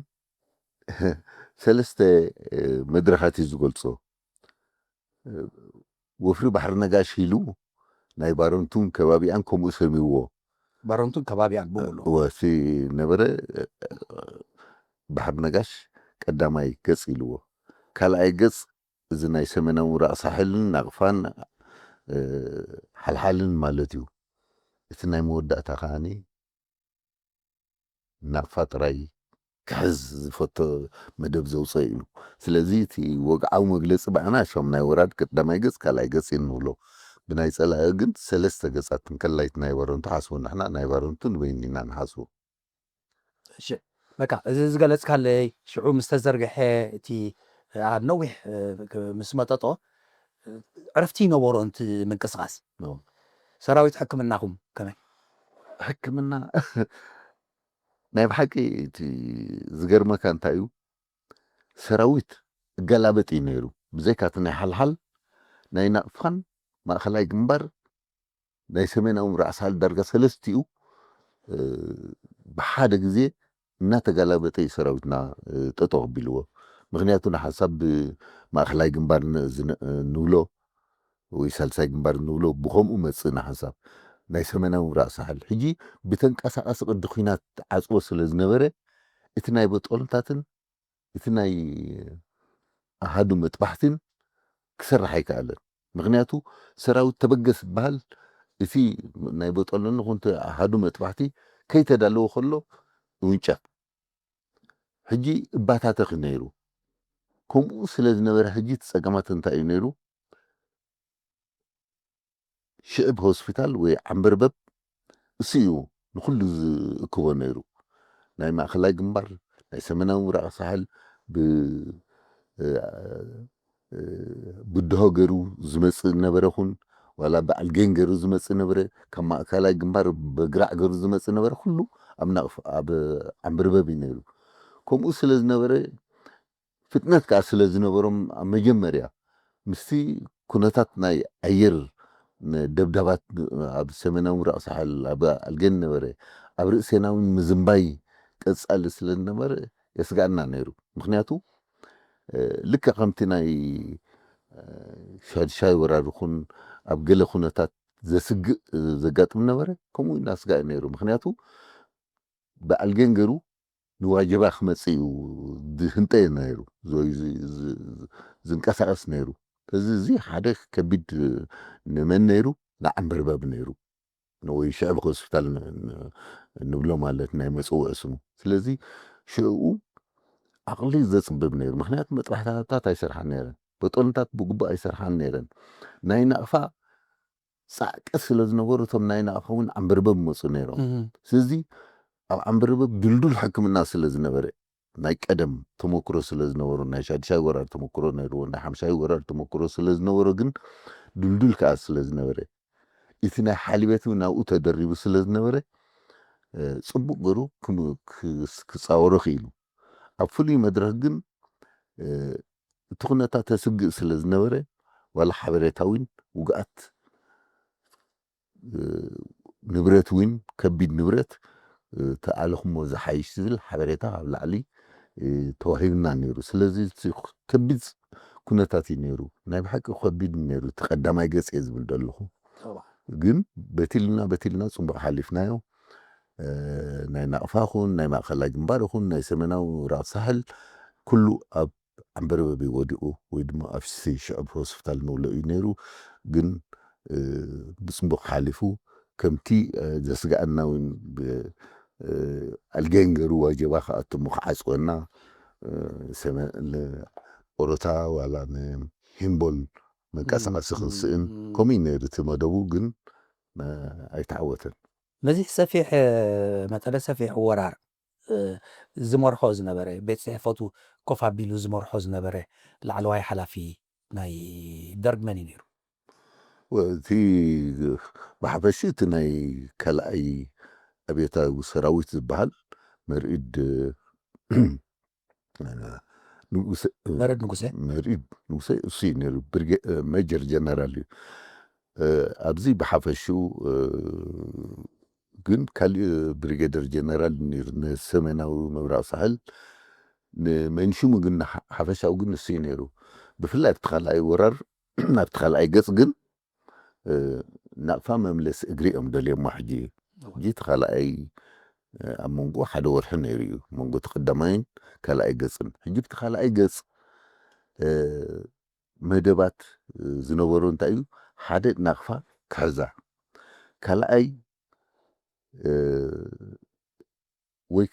ሰለስተ፣ እ፣ መድረኻት እዩ ዝገልጾ። እ፣ ወፍሪ ባሕሪ ነጋሽ ኢሉ ናይ ባረንቱን ከባቢኣን ከምኡ ሰሚዎ። ባረንቱን ከባቢኣን ብምሉእ። ወሲ ነበረ፣ እ፣ ባሕሪ ነጋሽ ቀዳማይ ገጽ ኢልዎ። ካልኣይ ገጽ እዚ ናይ ሰሜናዊ ምብራቕ ሳሕልን ናቕፋን፣ እ፣ ሓልሓልን ማለት እዩ። እቲ ናይ መወዳእታ ከዓኒ ናቕፋ ጥራይ ክሕዝ ዝፈቶ መደብ ዘውፅኦ ኢሉ። ስለዚ እቲ ወግዓዊ መግለፂ ብኣና ሻምናይ ወራር ቀዳማይ ገፅ፣ ካልኣይ ገፅ እዩ ንብሎ። ብናይ ፀላኢ ግን ሰለስተ ገፃት እንከላይ እቲ ናይ ባረንቱ ሓስቦ፣ ንሕና ናይ ባረንቱ ንበይኑ ኢና ንሓስቦ። እሺ፣ በቃ እዚ ዝገለጽካለይ ሽዑ ምስ ተዘርግሐ እቲ ኣብ ነዊሕ፣ እ፣ ክ-፣ ምስ መጠጦ፣ እ፣ ዕረፍቲ ይነበሮ እቲ ምንቅስቓስ። ኖ። ሰራዊት ሕክምናኹም ከመይ? ሕክምና ናይ ብሓቂ እቲ ዝገርመካ እንታይ እዩ፣ ሰራዊት እገላበጥ እዩ ነይሩ። ብዘይካ እቲ ናይ ሓልሓል ናይ ናቕፋን ማእኸላይ ግንባር ናይ ሰሜናዊ ምብራቕ ሳሕል ዳርጋ ሰለስቲኡ፣ እ፣ ብሓደ ግዜ እናተገላበጠ እዩ ሰራዊትና፣ እ፣ ጠጠው ኣቢልዎ። ምኽንያቱ ንሓንሳብ ብማእኸላይ ግንባር ን-፣ ዝን-፣ እ፣ ንብሎ ወይ ሳልሳይ ግንባር ንብሎ ብኸምኡ መጽእ ንሓንሳብ ናይ ሰሜናዊ ምብራቕ ሳሕል። ሕጂ ብተንቀሳቓሲ ቅዲ ኲናት ዓጽዎ ስለ ዝነበረ እቲ ናይ ቦጦሎንታትን እቲ ናይ ኣሃዱ መጥባሕትን ክሰርሕ ኣይከኣለን። ምኽንያቱ ሰራዊት ተበገስ ዝበሃል እቲ ናይ ቦጦሎኒ ኹን እቲ ኣሃዱ መጥባሕቲ ከይተዳለወ ከሎ ይውንጨፍ። ሕጂ እባታተኺ ነይሩ። ከምኡ ስለ ዝነበረ ሕጂ እቲ ጸገማት እንታይ እዩ ነይሩ? ሽዕብ ሆስፒታል ወይ ዓንበርበብ እሱ እዩ ንኹሉ ዝእክቦ ነይሩ። ናይ ማእኸላይ ግንባር፣ ናይ ሰሜናዊ ምብራቕ ሳሕል ብ-፣ እ፣ እ፣ ብድሆ ገይሩ ዝመጽእ ነበረ ኹን፣ ዋላ ብኣልጌን ገይሩ ዝመጽእ ነበረ፣ ካብ ማእከላይ ግንባር ብግራዕ ገይሩ ዝመጽእ ነበረ፣ ኩሉ ኣብ ናቕፍ-፣ ኣብ ዓንበርበብ እዩ ነይሩ። ከምኡ ስለ ዝነበረ፣ ፍጥነት ከኣ ስለ ዝነበሮም፣ ኣብ መጀመርያ ምስቲ ኩነታት ናይ ኣየር ን-፣ ደብዳባት ኣብ ሰሜናዊ ምብራቕ ሳሕል ኣብ ኣልጌን ነበረ፣ ኣብ ርእሴና እውን ምዝንባይ ቀጻሊ ስለ ዝነበረ የስግኣና ነይሩ። ምኽንያቱ፣ እ፣ ልክዕ ከምቲ ናይ፣ እ፣ ሻድሻይ ወራር ኹን ኣብ ገለ ኩነታት ዘስግእ ዘጋጥም ነበረ፣ ከምኡ እናስጋእ ነይሩ። ምኽንያቱ ብኣልጌን ገይሩ ንዋጀባ ክመጽእ እዩ ዝህንጠ ነይሩ፣ ዝ-፣ ዝ-፣ ዝ-፣ ዝንቀሳቐስ ነይሩ። እዚ፣ እዚ ሓደ ከቢድ ንመን ነይሩ? ንዓንበርበብ ነይሩ። ወይ ሽዕብ ሆስፒታል ን-፣ ን-፣ ንብሎ ማለት ናይ መጽውዒ ስሙ። ስለዚ ሽዕኡ ዓቕሊ ዘጽብብ ነይሩ። ምኽንያቱ መጥባሕታታት ኣይሰርሓን ነይረን። ቦጦሎንታት ብግቡእ ኣይሰርሓን ነይረን። ናይ ናቕፋ ጻዕቂ ስለ ዝነበሩ እቶም ናይ ናቕፋ እውን ዓንበርበብ ይመጹ ነይሮም። እህ። ስለዚ ኣብ ዓንበርበብ ድልዱል ሕክምና ስለ ዝነበረ፣ ናይ ቀደም ተመክሮ ስለ ዝነበሮ፣ ናይ ሻድሻይ ወራር ተመክሮ ነይርዎ፣ ናይ ሓምሻይ ወራር ተመክሮ ስለ ዝነበሮ፣ ግን ድልዱል ከኣ ስለ ዝነበረ፣ እቲ ናይ ሓሊበት እውን ናብኡ ተደሪቡ ስለ ዝነበረ፣ እ፣ ጽቡቕ ገይሩ ክም-፣ ክስ-፣ ክጻወሮ ክኢሉ። ኣብ ፍሉይ መድረኽ ግን፣ እ፣ እቲ ኩነታት ተስግእ ስለ ዝነበረ፣ ዋላ ሓበሬታ እውን ውግኣት፣ እ፣ ንብረት እውን ከቢድ ንብረት፣ እ፣ ተኣለኹሞ ዝሓይሽ ዝብል ሓበሬታ ኣብ ላዕሊ፣ እ፣ ተዋሂብና ነይሩ። ስለዚ እቲ ከቢድ ኩነታት እዩ ነይሩ። ናይ ብሓቂ ከቢድ እዩ ነይሩ። እቲ ቀዳማይ ገጽ እየ ዝብል ዘለኹ። ጠብዓ። ግን በቲልና፣ በቲልና ጽቡቕ ሓሊፍናዮ። እ፣ ናይ ናቕፋ ኹን፣ ናይ ማእከላይ ግንባር ኹን፣ ናይ ሰሜናዊ ምብራቕ ሳሕል ኩሉ ኣብ ዓንበርበብ እዩ ወዲቑ፣ ወይ ድማ ኣብ ሽዕብ ሆስፒታል ንብሎ እዩ ነይሩ። ግን ብፅቡቕ ሓሊፉ። ከምቲ ዘስግኣና እውን ኣልጌን ገይሩ ዋጀባ ክኣትሙ ክዓፅወና፣ ኦሮታ ዋላ ንሂምቦል መንቀሳቐሲ ክንስእን ከምኡ እዩ ነይሩ እቲ መደቡ። ግን ኣይተዓወተን። ነዚ ሰፊሕ መጠነ ሰፊሕ ወራር ዝመርሖ ዝነበረ፣ ቤት ፅሕፈቱ ኮፍ ኣቢሉ ዝመርሖ ዝነበረ ላዕለዋይ ሓላፊ ናይ ደርግ መን እዩ ነይሩ? እቲ ብሓፈሽ እቲ ናይ ካልኣይ ኣብዮታዊ ሰራዊት ዝበሃል መርኢድ መርድ ንጉሰ መርኢድ ንጉሰ እሱ እዩ ነይሩ። ሜጀር ጀነራል እዩ። ኣብዚ ብሓፈሽኡ ግን ካሊእ ብሪጌደር ጀነራል ነይሩ፣ ንሰሜናዊ ምብራቕ ሳሕል ንመንሽሙ። ግን ሓፈሻዊ ግን ንሱ እዩ ነይሩ። ብፍላይ ኣብቲ ካልኣይ ወራር ኣብቲ ካልኣይ ገፅ ግን ናቕፋ መምለሲ እግሪ እዮም ደልዮሞ። ሕጂ ሕጂ እቲ ካልኣይ ኣብ መንጎ ሓደ ወርሒ ነይሩ እዩ፣ መንጎ እቲ ቀዳማይን ካልኣይ ገፅን። ሕጂ እቲ ካልኣይ ገፅ መደባት ዝነበሮ እንታይ እዩ? ሓደ ናቕፋ ክሕዛ፣ ካልኣይ ወይ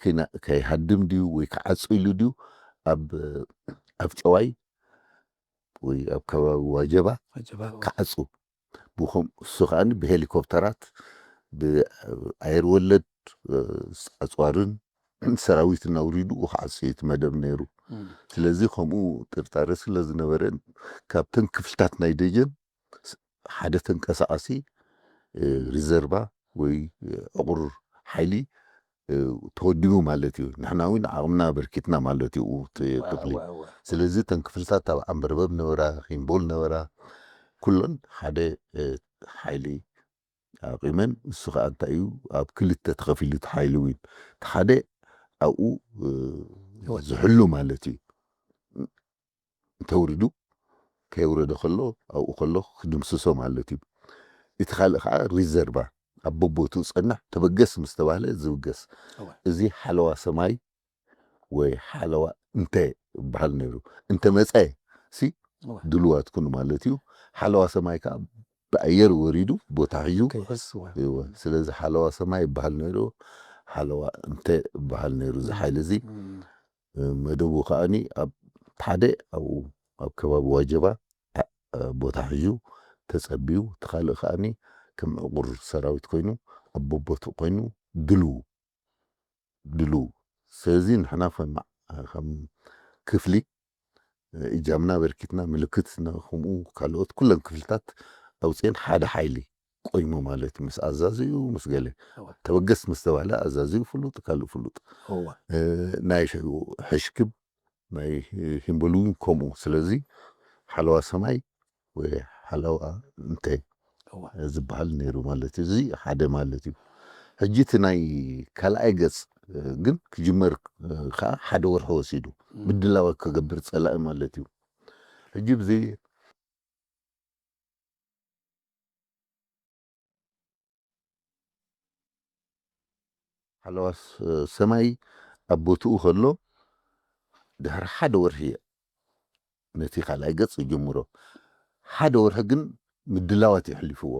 ከይሃድም ድዩ ወይ ክዓፁ ኢሉ ድዩ ኣብ ኣፍጨዋይ ወይ ኣብ ከባቢ ዋጀባ ክዓፁ፣ ብኸም እሱ ከዓ ብሄሊኮፕተራት ብኣየር ወለድ ኣፅዋርን ሰራዊትን ኣውሪዱ ክዓፁ እዩ እቲ መደብ ነይሩ። ስለዚ ከምኡ ጥርጣረ ስለ ዝነበረ ካብተን ክፍልታት ናይ ደጀን ሓደ ተንቀሳቓሲ ሪዘርቫ ወይ ዕቑር ሓይሊ ተወዲቡ ማለት እዩ። ንሕና እውን ዓቕምና ኣበርኪትና ማለት እዩ እቲ ክፍሊ። ስለዚ እተን ክፍልታት ኣብ ዓንበርበብ ነበራ፣ ሂምቦል ነበራ፣ ኩለን ሓደ ሓይሊ ኣቂመን። እሱ ከዓ እንታይ እዩ ኣብ ክልተ ተኸፊሉ እቲ ሓይሊ እውን፣ እቲ ሓደ ኣብኡ ዝሕሉ ማለት እዩ። እንተውሪዱ ከየውረደ ከሎ ኣብኡ ከሎ ክድምስሶ ማለት እዩ። እቲ ካልእ ከዓ ሪዘርቫ ኣብ በቦትኡ ፀንሕ ተበገስ ምስ ተባህለ ዝብገስ። እዚ ሓለዋ ሰማይ ወይ ሓለዋ እንተ ይበሃል ነይሩ። እንተ መፀ ሲ ድልዋት ኩኑ ማለት እዩ። ሓለዋ ሰማይ ከዓ ብኣየር ወሪዱ ቦታ ሒዙ። ስለዚ ሓለዋ ሰማይ ይበሃል ነይሩ፣ ሓለዋ እንተ ይበሃል ነይሩ። እዚ ሓይሊ እዚ መደቡ ከዓኒ ኣብ ሓደ ኣብኡ ኣብ ከባቢ ዋጀባ ቦታ ሒዙ ተጸብዩ፣ እቲ ካልእ ከዓኒ ከም ዕቑር ሰራዊት ኮይኑ ኣብ በቦትኡ ኮይኑ ድልው ድልው። ስለዚ ንሕና ከም ከም ክፍሊ እጃምና ኣበርኪትና፣ ምልክት ከምኡ ካልኦት ኩለን ክፍልታት ኣውፅኤን ሓደ ሓይሊ ቆይሙ ማለት እዩ። ምስ ኣዛዚኡ ምስ ገለ ተበገስ ምስ ተባህለ ኣዛዚኡ ፍሉጥ፣ ካልእ ፍሉጥ። ናይ ሕሽክብ ናይ ሂምበል እውን ከምኡ። ስለዚ ሓለዋ ሰማይ ወይ ሓለዋ እንተ ዝበሃል ነይሩ ማለት እዩ። እዚ ሓደ ማለት እዩ። ሕጂ እቲ ናይ ካልኣይ ገፅ ግን ክጅመር ከዓ ሓደ ወርሒ ወሲዱ ምድላዋት ክገብር ፀላኢ ማለት እዩ። ሕጂ ብዚ ሓለዋ ሰማይ ኣብ ቦትኡ ከሎ ድሕሪ ሓደ ወርሒ ነቲ ካልኣይ ገፅ ይጅምሮ። ሓደ ወርሒ ግን ምድላዋት የሕሊፍዎ።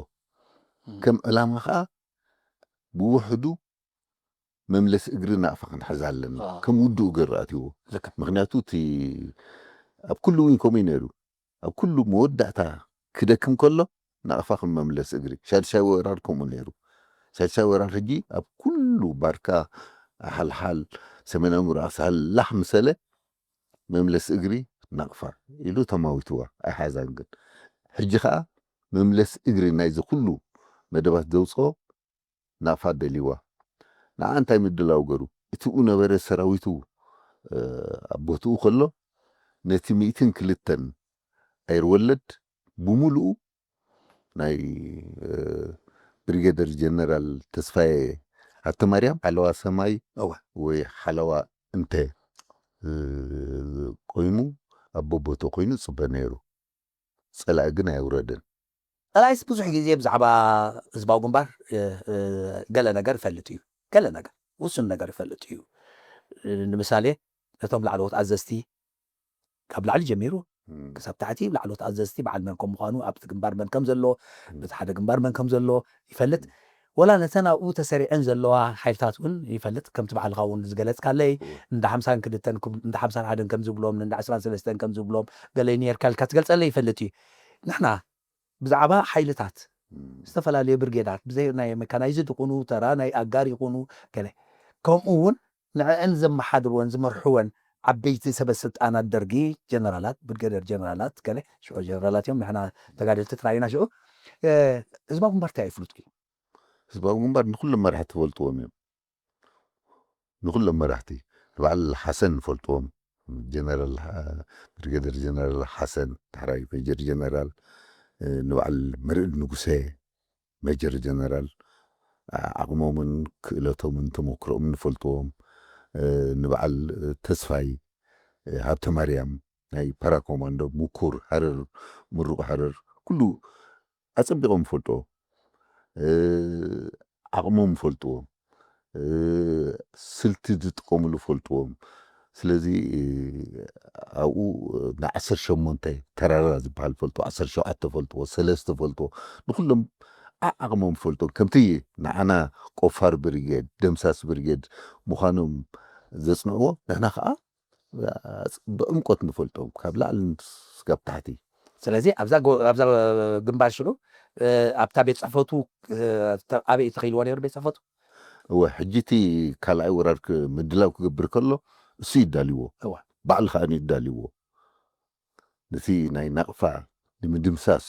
ከም ዕላማ ከዓ ብውሕዱ መምለሲ እግሪ ናቕፋ ክንሕዝ ኣለና። ከም ውድኡ ገይሩ ኣትይዎ። ምክንያቱ እቲ ኣብ ኩሉ እውን ከምኡ እዩ ነይሩ። ኣብ ኩሉ መወዳእታ ክደክም ከሎ ናቕፋ ከም መምለሲ እግሪ። ሻድሻይ ወራር ከምኡ ነይሩ። ሻድሻይ ወራር ሕጂ ኣብ ኩሉ ባርካ፣ ሓልሓል፣ ሰሜናዊ ምብራቕ ሳሕል ላሕ ምሰለ መምለሲ እግሪ ናቕፋ ኢሉ ተማዊትዋ ኣይሓዛን። ግን ሕጂ ከዓ መምለሲ እግሪ ናይዚ ኩሉ መደባት ዘውፅኦ ናቕፋ ደልይዋ። ንዓ እንታይ ምድላው ገሩ? እቲ ብኡ ነበረ ሰራዊቱ ኣብ ቦትኡ ከሎ ነቲ ሚእትን ክልተን ኣየር ወለድ ብምሉኡ ናይ ብሪጌደር ጀነራል ተስፋዬ ሃብተማርያም ሓለዋ ሰማይ ወይ ሓለዋ እንተ ኮይኑ ኣብ ቦቦቶ ኮይኑ ጽበ ነይሩ። ጸላኢ ግን ኣየውረደን። ጸላኢስ ብዙሕ ግዜ ብዛዕባ ህዝባዊ ግንባር ገለ ነገር ይፈልጥ እዩ። ገለ ነገር፣ ውሱን ነገር ይፈልጥ እዩ። ንምሳሌ ነቶም ላዕለዎት ኣዘዝቲ ካብ ላዕሊ ጀሚሩ ክሳብ ታሕቲ ላዕሎት ኣዘዝቲ በዓል መን ከም ምዃኑ፣ ኣብቲ ግንባር መን ከም ዘሎ፣ በቲ ሓደ ግንባር መን ከም ዘሎ ይፈልጥ። ወላ ነተን ኣብኡ ተሰሪዐን ዘለዋ ሓይልታት እውን ይፈልጥ። ከምቲ ባዕልኻ እውን ዝገለጽካለይ፣ እንዳ ሓምሳን ክልተን ክብ-፣ እንዳ ሓምሳን ሓደን ከም ዝብሎም፣ እንዳ ዕስራን ሰለስተን ከም ዝብሎም፣ ገለ ኔርካ ኢልካ ትገልጸለይ ይፈልጥ እዩ። ንሕና ብዛዕባ ሓይልታት፣ ዝተፈላለዩ ብርጌዳት፣ ብዘይ ናይ ሜካናይዝድ ይኹኑ፣ ተራ ናይ ኣጋር ይኹኑ፣ ገለ፣ ከምኡ እውን ንዕአን ዘመሓድርወን ዝመርሕወን ዓበይቲ ሰበ ስልጣናት ደርጊ፣ ጀነራላት፣ ብርጌደር ጀነራላት፣ ገለ ሽዑ ጀነራላት እዮም፣ ንሕና ተጋደልቲ ጥራይ ኢና ሽዑ። እ፣ ህዝባዊ ግንባር እንታይ እዩ ፍሉጥ እዩ? ህዝባዊ ግንባር ንኩሎም መራሕቲ ትፈልጥዎም እዮም። ንኩሎም መራሕቲ፣ ንበዓል ሓሰን ንፈልጥዎም፣ ጀነራል ሓ-፣ ብሪጌደር ጀነራል ሓሰን፣ ዳሕራይ ሜጀር ጀነራል፣ እ፣ ንበዓል መርዕድ ንጉሰ፣ ሜጀር ጀነራል፣ ዓ-፣ ዓቕሞምን ክእለቶምን ተመክሮኦምን ንፈልጥዎም፣ እ፣ ንበዓል ተስፋይ፣ እ፣ ሃብተ ማርያም፣ ናይ ፓራኮማንዶ፣ ምኩር ሃረር፣ ምሩቕ ሃረር፣ ኩሉ ኣጸቢቖም ይፈልጥዎ። እ፣ ዓቕሞም ይፈልጥዎ። እ፣ ስልቲ ዝጥቀምሉ ይፈልጥዎም። ስለዚ፣ እ፣ ኣብኡ ንዓሰርተ ሸሞንተ ተራራ ዝበሃል ፈልጥዎ፣ ዓሰርተ ሸውዓተ ፈልጥዎ፣ ሰለስተ ፈልጥዎ። ንኹሎም ዓዓቕሞም ይፈልጥዎም። ከምቲ ንዓና ቆፋር ብሪጌድ፣ ደምሳስ ብሪጌድ ምዃኖም ዘጽንዕዎ፣ ንሕና ኸኣ ብዕምቆት ንፈልጦም፣ ካብ ላዕሊ ስጋብ ታሕቲ። ስለዚ ኣብዛ ጎ-፣ ኣብዛ ግንባር ሽዑ፣ እ፣ ኣብታ ቤት ጽሕፈቱ፣ እ፣ ተ-፣ ኣበይ ተኸኢልዎ ነይሩ ቤት ጽሕፈቱ? እወ፣ ሕጂ እቲ ካልኣይ ወራር ክ-፣ ምድላው ክገብር ከሎ እሱ ይዳልዎ። እወ። ባዕሉ ከኣ ይዳልዎ። ነቲ ናይ ናቕፋ ንምድምሳስ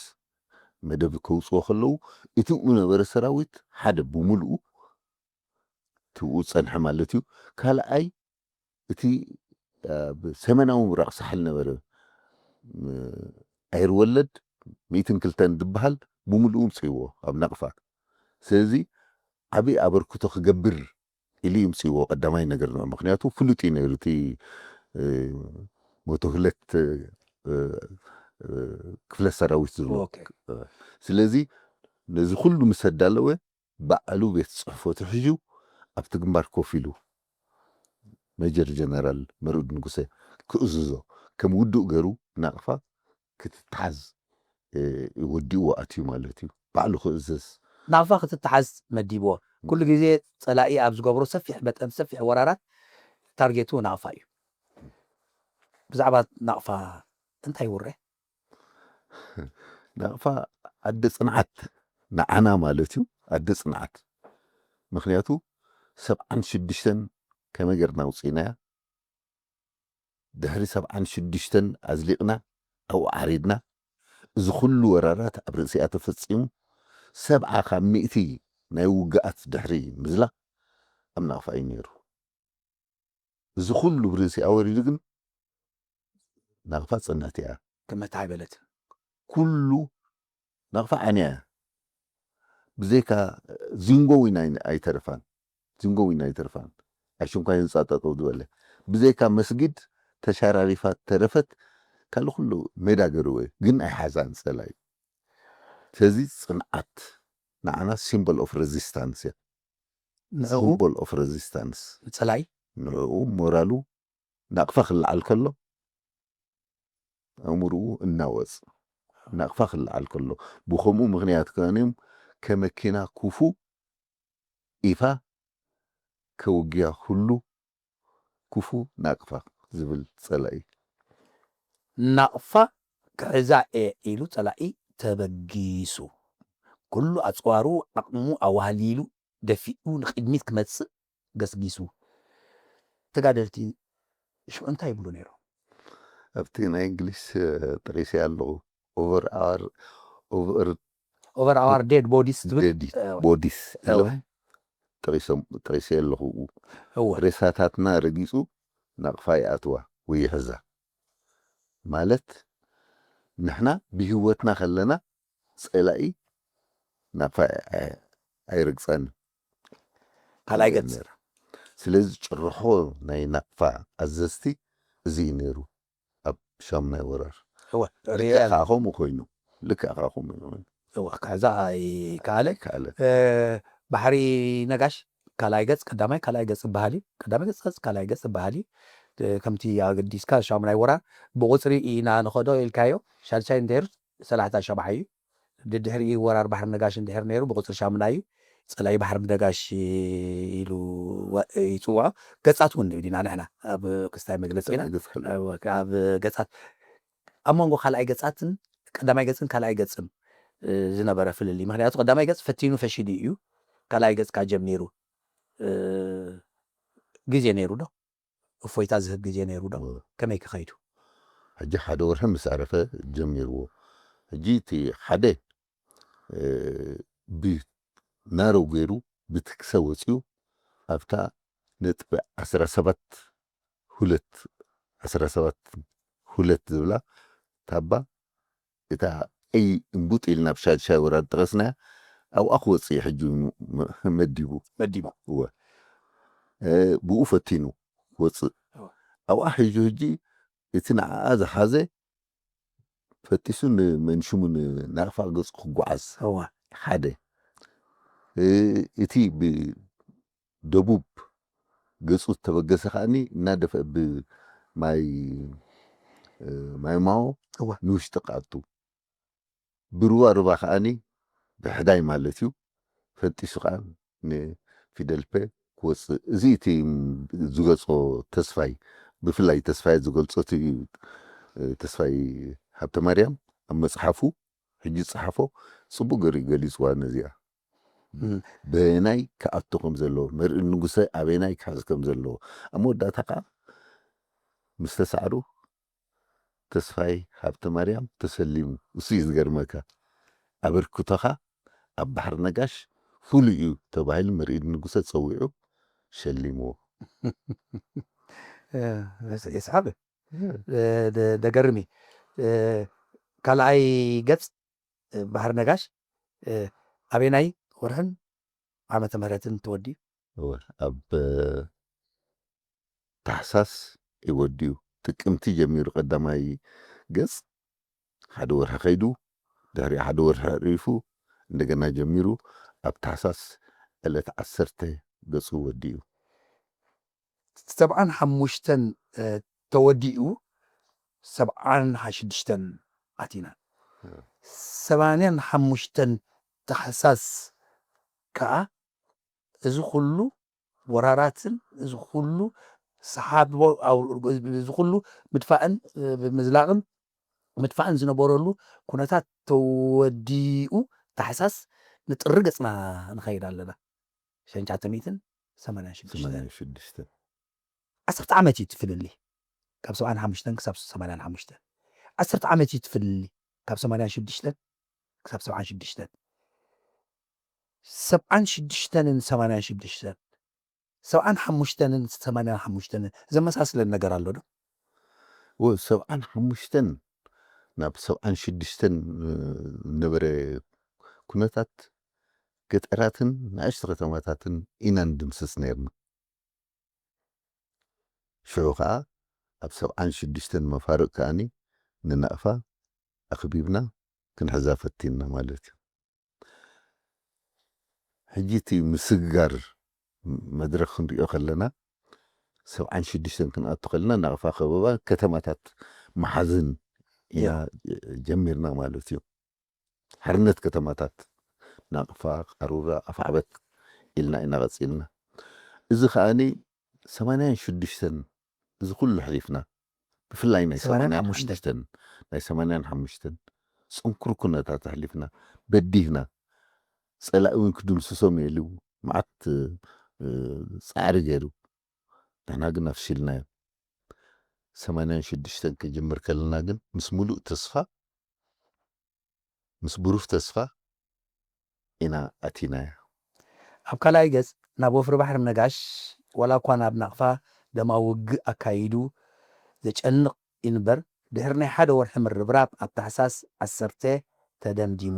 መደብ ከውጽኦ ከለዉ፣ እቲ ብኡ ነበረ ሰራዊት ሓደ ብምሉኡ እቲ ብኡ ዝጸንሐ ማለት እዩ። ካልኣይ እቲ ኣብ ሰሜናዊ ምብራቕ ሳሕል ነበረ፣ ም-፣ ኣይር ወለድ ሚእትን ክልተን ዝበሃል ብምሉኡ ምጽእዎ ኣብ ናቕፋ። ስለዚ ዓቢ ኣበርክቶ ክገብር ኢሉ ይምጽእዎ ቀዳማይ ነገር ነው። ምኽንያቱ ፍሉጥ እዩ ነይሩ እቲ፣ እ፣ መቶ ክለት፣ እ፣ እ፣ ክፍለ ሰራዊት ዝብሎ። ኦኬ። እ፣ ስለዚ ነዚ ኩሉ ምስ ኣዳለወ ባዕሉ ቤት ጽሕፈቱ ሒዙ ኣብቲ ግንባር ኮፍ ኢሉ ሜጀር ጀነራል መርኡድ ንጉሰ ክእዝዞ ከም ውዱእ ገይሩ ናቕፋ ክትተሓዝ፣ እ፣ ወዲእዎ ኣትዩ ማለት እዩ። ባዕሉ ክእዝዝ። ናቕፋ ክትተሓዝ መዲብዎ። ኩሉ ግዜ ጸላኢ ኣብ ዝገብሮ ሰፊሕ መጠን ሰፊሕ ወራራት ታርጌቱ ናቕፋ እዩ። ብዛዕባ ናቕፋ እንታይ ይውረ? ናቕፋ ኣደ ጽንዓት ንዓና ማለት እዩ። ኣደ ጽንዓት። ምኽንያቱ ሰብዓን ሽዱሽተን ከመይ ጌርና ኣውጺእናያ? ድሕሪ ሰብዓን ሽዱሽተን ኣዝሊቕና፣ ኣብኡ ዓሪድና። እዚ ኩሉ ወራራት ኣብ ርእሲኣ ተፈጺሙ። ሰብዓ ካብ ሚእቲ ናይ ውግኣት ድሕሪ ምዝላቕ ኣብ ናቕፋ እዩ ነይሩ። እዚ ኩሉ ብርእሲኣ ወሪዱ ግን ናቕፋ ጽንዕቲ እያ። ክመታ ኣይበለት። ኩሉ ናቕፋ ዓንያ እያ። ብዘይካ ዚንጎ ዊን ኣይ-፣ ኣይተረፋን። ዚንጎ ዊን ኣይተረፋን። ኣሽንኳይ ህንጻ ጠጠው ዝበለ። ብዘይካ መስጊድ ተሻራሪፋ ተረፈት፣ ካልእ ኩሉ ሜዳ ገርዎ እዩ። ግን ኣይሓዛን ጸላኢ። ስለዚ ጽንዓት ንዓና ሲምቦል ኦፍ ሬዚስታንስ እያ። ንዕኡ ሲምቦል ኦፍ ሬዚስታንስ። ንጸላኢ? ንዕኡ ሞራሉ ናቕፋ ክለዓል ከሎ ኣእምርኡ እናወጽ ናቕፋ ክለዓል ከሎ ብኸምኡ ምኽንያት ከኣንዮም ከመኪና ኩፉ ኢፋ ከውግያ ኩሉ ኩፉ ናቕፋ ዝብል ጸላኢ። ናቕፋ ክሕዛ እየ ኢሉ ጸላኢ ተበጊሱ። ኩሉ ኣጽዋሩ ዓቕሙ ኣዋህሊሉ ደፊኡ ንቕድሚት ክመጽእ ገስጊሱ። ተጋደልቲ ሽዑ እንታይ ይብሉ ነይሮም? ኣብቲ ናይ እንግሊዝ፣ እ፣ ጠቒሰ ኣለኹ። ኦቨር ኣወር፣ ኦቨር ኦቨር ኣወር ዴድ ቦዲስ ትብል? ዴድ እ፣ ቦዲስ እወ። ኢሎም ጠቒሶም፣ ጠቒሰ ኣለኹ። እወ። ሬሳታትና ረጊጹ ናቕፋ ይኣትዋ ወይ ይሕዛ። ማለት ንሕና ብህይወትና ከለና ጸላኢ ናቕፋ ኣይ-፣ ኣይርግጸን። ካልኣይ ገጽ። ነይራ። ስለዚ ጭርሖ ናይ ናቕፋ ኣዘዝቲ እዚ እዩ ነይሩ ኣብ ሻሙናይ ወራር። እወ፣ ልክዕ ሪኤል። ከኣ ከምኡ ኮይኑ። ልክዕ ከኣ ከምኡ ኮይኑ። እወ፣ ክሕዛ ኣይከኣለን። ኣይከኣለን። እ፣ ባሕሪ ነጋሽ ካልኣይ ገጽ፣ ቀዳማይ ካልኣይ ገጽ ይበሃል እዩ። ቀዳማይ ገጽ፣ ገጽ፣ ካልኣይ ገጽ ይበሃል እዩ። ከምቲ ኣገዲስካ ሻሙናይ ወራር ብቁፅሪ ኢና ንኸዶ ኢልካዮ። ሻድሻይ እንድሕር ሰላሳ ሻብዓይ እዩ። ድድሕሪ ወራር ባሕሪ ነጋሽ እንድሕር ነይሩ ብቁፅሪ ሻሙናይ እዩ። ፀላኢ ባሕሪ ነጋሽ ኢሉ ወ- ይፅውዖ። ገፃት እውን ንብል ኢና ንሕና ኣብ ክስታይ መግለፂ ኢና። ኣብ ገፃት ኣብ መንጎ ካልኣይ ገፃትን ቀዳማይ ገፅን ካልኣይ ገፅን ዝነበረ ፍልልይ፣ ምክንያቱ ቀዳማይ ገፅ ፈቲኑ ፈሺሉ እዩ። ካልኣይ ገፅካ ጀሚሩ ግዜ ነይሩ ዶ? እፎይታ ዝህብ ግዜ ነይሩ ዶ? ከመይ ክኸይዱ? ሕጂ ሓደ ወርሒ ምስ ኣረፈ ጀሚርዎ። ሕጂ እቲ ሓደ ብናረው ገይሩ ብትክሰ ወፂኡ ኣብታ ነጥቢ ዓስራ ሰባት ሁለት ዓስራ ሰባት ሁለት ዝብላ ታባ እታ ቀይ እምቡጥ ኢልና ብሻድሻይ ወራር ጠቐስናያ ኣብኣ ክወፅእ እዩ ሕጂ መዲቡ መዲቡ እወ ብኡ ፈቲኑ ክወፅእ ኣብኣ ሕጂ ሕጂ እቲ ንዓኣ ዝሓዘ ፈጢሱ ንመንሽሙ ንናቕፋ ገፁ ክጓዓዝ ሓደ እቲ ብደቡብ ገፁ ዝተበገሰ ከዓኒ እናደፈ ብማይ ማይ ማዎ ንውሽጢ ክኣቱ ብሩባ ሩባ ከዓኒ ብሕዳይ ማለት እዩ ፈጢሱ ከዓ ንፊደልፔ ክወፅእ እዚ እቲ ዝገፆ ተስፋይ ብፍላይ ተስፋይ ዝገልፆ እቲ ተስፋይ ሃብተ ማርያም ኣብ መፅሓፉ ሕጂ ዝፀሓፎ ፅቡቅ ገሪኡ ገሊፅዋ ነዚኣ በየናይ ክኣቱ ከም ዘለዎ መርኢ ንጉሰ ኣበየናይ ክሕዝ ከም ዘለዎ ኣብ መወዳእታ ከዓ ምስ ተሳዕሩ ተስፋይ ሃብተ ማርያም ተሰሊሙ እሱ እዩ ዝገርመካ ኣበርክቶኻ ኣብ ባሕሪ ነጋሽ ፍሉይ እዩ ተባሂሉ መርኢ ንጉሰ ፀዊዑ ሸሊምዎ የስሓቅ ደገርም እዩ ካልኣይ ገፅ ባህር ነጋሽ ኣበናይ ወርሕን ዓመተ ምህረትን ተወዲኡ? እወ፣ ኣብ ታሕሳስ ይወዲኡ። ጥቅምቲ ጀሚሩ ቀዳማይ ገጽ ሓደ ወርሒ ከይዱ፣ ድሕሪ ሓደ ወርሒ ኣዕሪፉ እንደገና ጀሚሩ ኣብ ታሕሳስ ዕለት ዓሰርተ ገጹ ወዲኡ። ሰብዓን ሓሙሽተን ተወዲኡ ሰብዓን ሽዱሽተን ኣቲና ሰማንያን ሓሙሽተን ታሕሳስ ከዓ እዚ ኩሉ ወራራትን እዚ ኩሉ ሰሓቦ እዚ ኩሉ ምድፋእን ምዝላቕን ምድፋእን ዝነበረሉ ኩነታት ተወዲኡ ታሕሳስ ንጥሪ ገፅና ንኸይድ ኣለና ሸንጫተ ሚትን ሰማንያን ሽዱሽተን ዓሰርተ ዓመት እዩ ትፍልሊ ካብ ሰብዓን ሓሙሽተን ክሳብ ሰማንያን ሓሙሽተን ዓሰርተ ዓመት እዩ ትፍልሊ ካብ ሰማንያን ሽዱሽተን ክሳብ ሰብዓን ሽዱሽተን ሰብዓን ሽዱሽተንን ሰማንያን ሽዱሽተን ሰብዓን ሓሙሽተንን ሰማንያን ሓሙሽተንን ዘመሳስለን ነገር ኣሎ ዶ? ወ ሰብዓን ሓሙሽተን ናብ ሰብዓን ሽዱሽተን ነበረ ኩነታት ገጠራትን ንኣሽቱ ከተማታትን ኢና ንድምስስ ነርና። ሽዑ ኸዓ ኣብ ሰብዓን ሽዱሽተን መፋርቕ ከኣኒ ንናቕፋ ኣኽቢብና ክንሕዛ ፈቲንና ማለት እዩ። ሕጂ እቲ ምስግጋር መድረኽ ክንሪኦ ከለና ሰብዓን ሽዱሽተን ክንኣቱ ከለና ናቕፋ ከበባ ከተማታት መሓዝን ኢና ጀሚርና ማለት እዩ። ሓርነት ከተማታት ናቕፋ፣ ቃሩራ፣ ኣፍዓበት ኢልና ኢና ቀፂልና። እዚ ከዓኒ ሰማንያን ሽዱሽተን እዚ ኩሉ ኣሕሊፍና ብፍላይ ናይ ሰማንያን ሓሙሽተን ናይ ሰማንያን ሓሙሽተን ፅንኩር ኩነታት ኣሕሊፍና በዲህና ፀላኢ እውን ክድምስሶም ኢሉ መዓት ፃዕሪ ገይሩ ንሕና ግን ኣፍሽልናዮ። ሰማንያን ሽዱሽተን ክጅምር ከለና ግን ምስ ሙሉእ ተስፋ ምስ ብሩህ ተስፋ ኢና ኣቲናዮ። ኣብ ካልኣይ ገጽ ናብ ወፍሪ ባሕሪ ነጋሽ ዋላ እኳ ናብ ናቕፋ ደማዊ ውግእ ኣካይዱ ዘጨንቕ ይንበር ድሕሪ ናይ ሓደ ወርሒ ምርብራብ ኣብ ታሕሳስ ዓሰርተ ተደምዲሙ።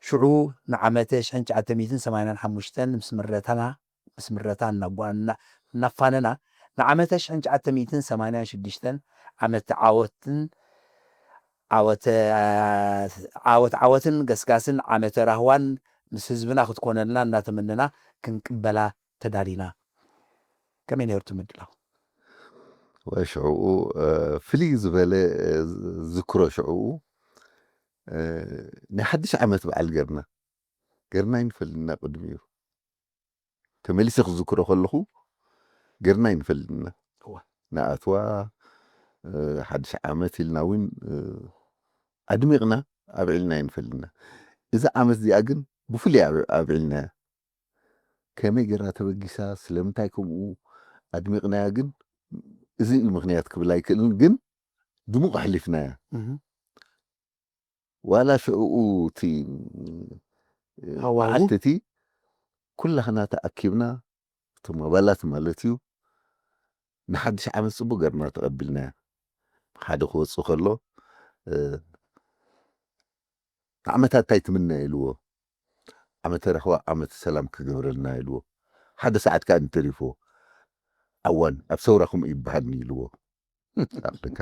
ሽዑ ንዓመተ ሽሕን ትሽዓተ ሚእትን ሰማንያን ሓሙሽተን ምስ ምረታና ምስ ምረታ እናፋነና ንዓመተ ሽሕን ትሽዓተ ሚእትን ሰማንያን ሽዱሽተን ዓመተ ዓወትን ዓወተ ዓወት ዓወትን ገስጋስን ዓመተ ራህዋን ምስ ህዝብና ክትኮነልና እናተመነና ክንቅበላ ተዳሊና። ከመይ ነይሩ እቲ ምድላው? ሽዕኡ ፍልይ ዝበለ ዝክሮ ሽዕኡ ናይ ሓድሽ ዓመት በዓል ገርና ገርና ይንፈልና ቅድሚኡ ተመሊሰ ክዝክሮ ከለኹ ገርና ይንፈልና ንኣትዋ ሓድሽ ዓመት ኢልና እውን ኣድሚቕና ኣብዒልና ይንፈልና። እዛ ዓመት እዚኣ ግን ብፍሉይ ኣብዒልና ከመይ ገራ ተበጊሳ ስለምንታይ ከምኡ ኣድሚቕናያ ግን እዚ እዩ ምክንያት ክብል ኣይክእልን ግን ድሙቕ ኣሕሊፍናያ ዋላ ሽዕኡ እቲ መዓልቲ እቲ ኩላኽና ተኣኪብና እቶም ኣባላት ማለት እዩ ንሓድሽ ዓመት ፅቡቅ ገርና ተቐቢልናያ ሓደ ክወፅእ ከሎ ንዓመታት እንታይ ትምነ ኢልዎ ዓመተ ረኽባ ዓመተ ሰላም ክገብረልና ኢልዎ ሓደ ሰዓት ከዓ እንተሪፎ ኣዋን ኣብ ሰውራኹም ይበሃልኒ ኢልዎ ኣፍሪካ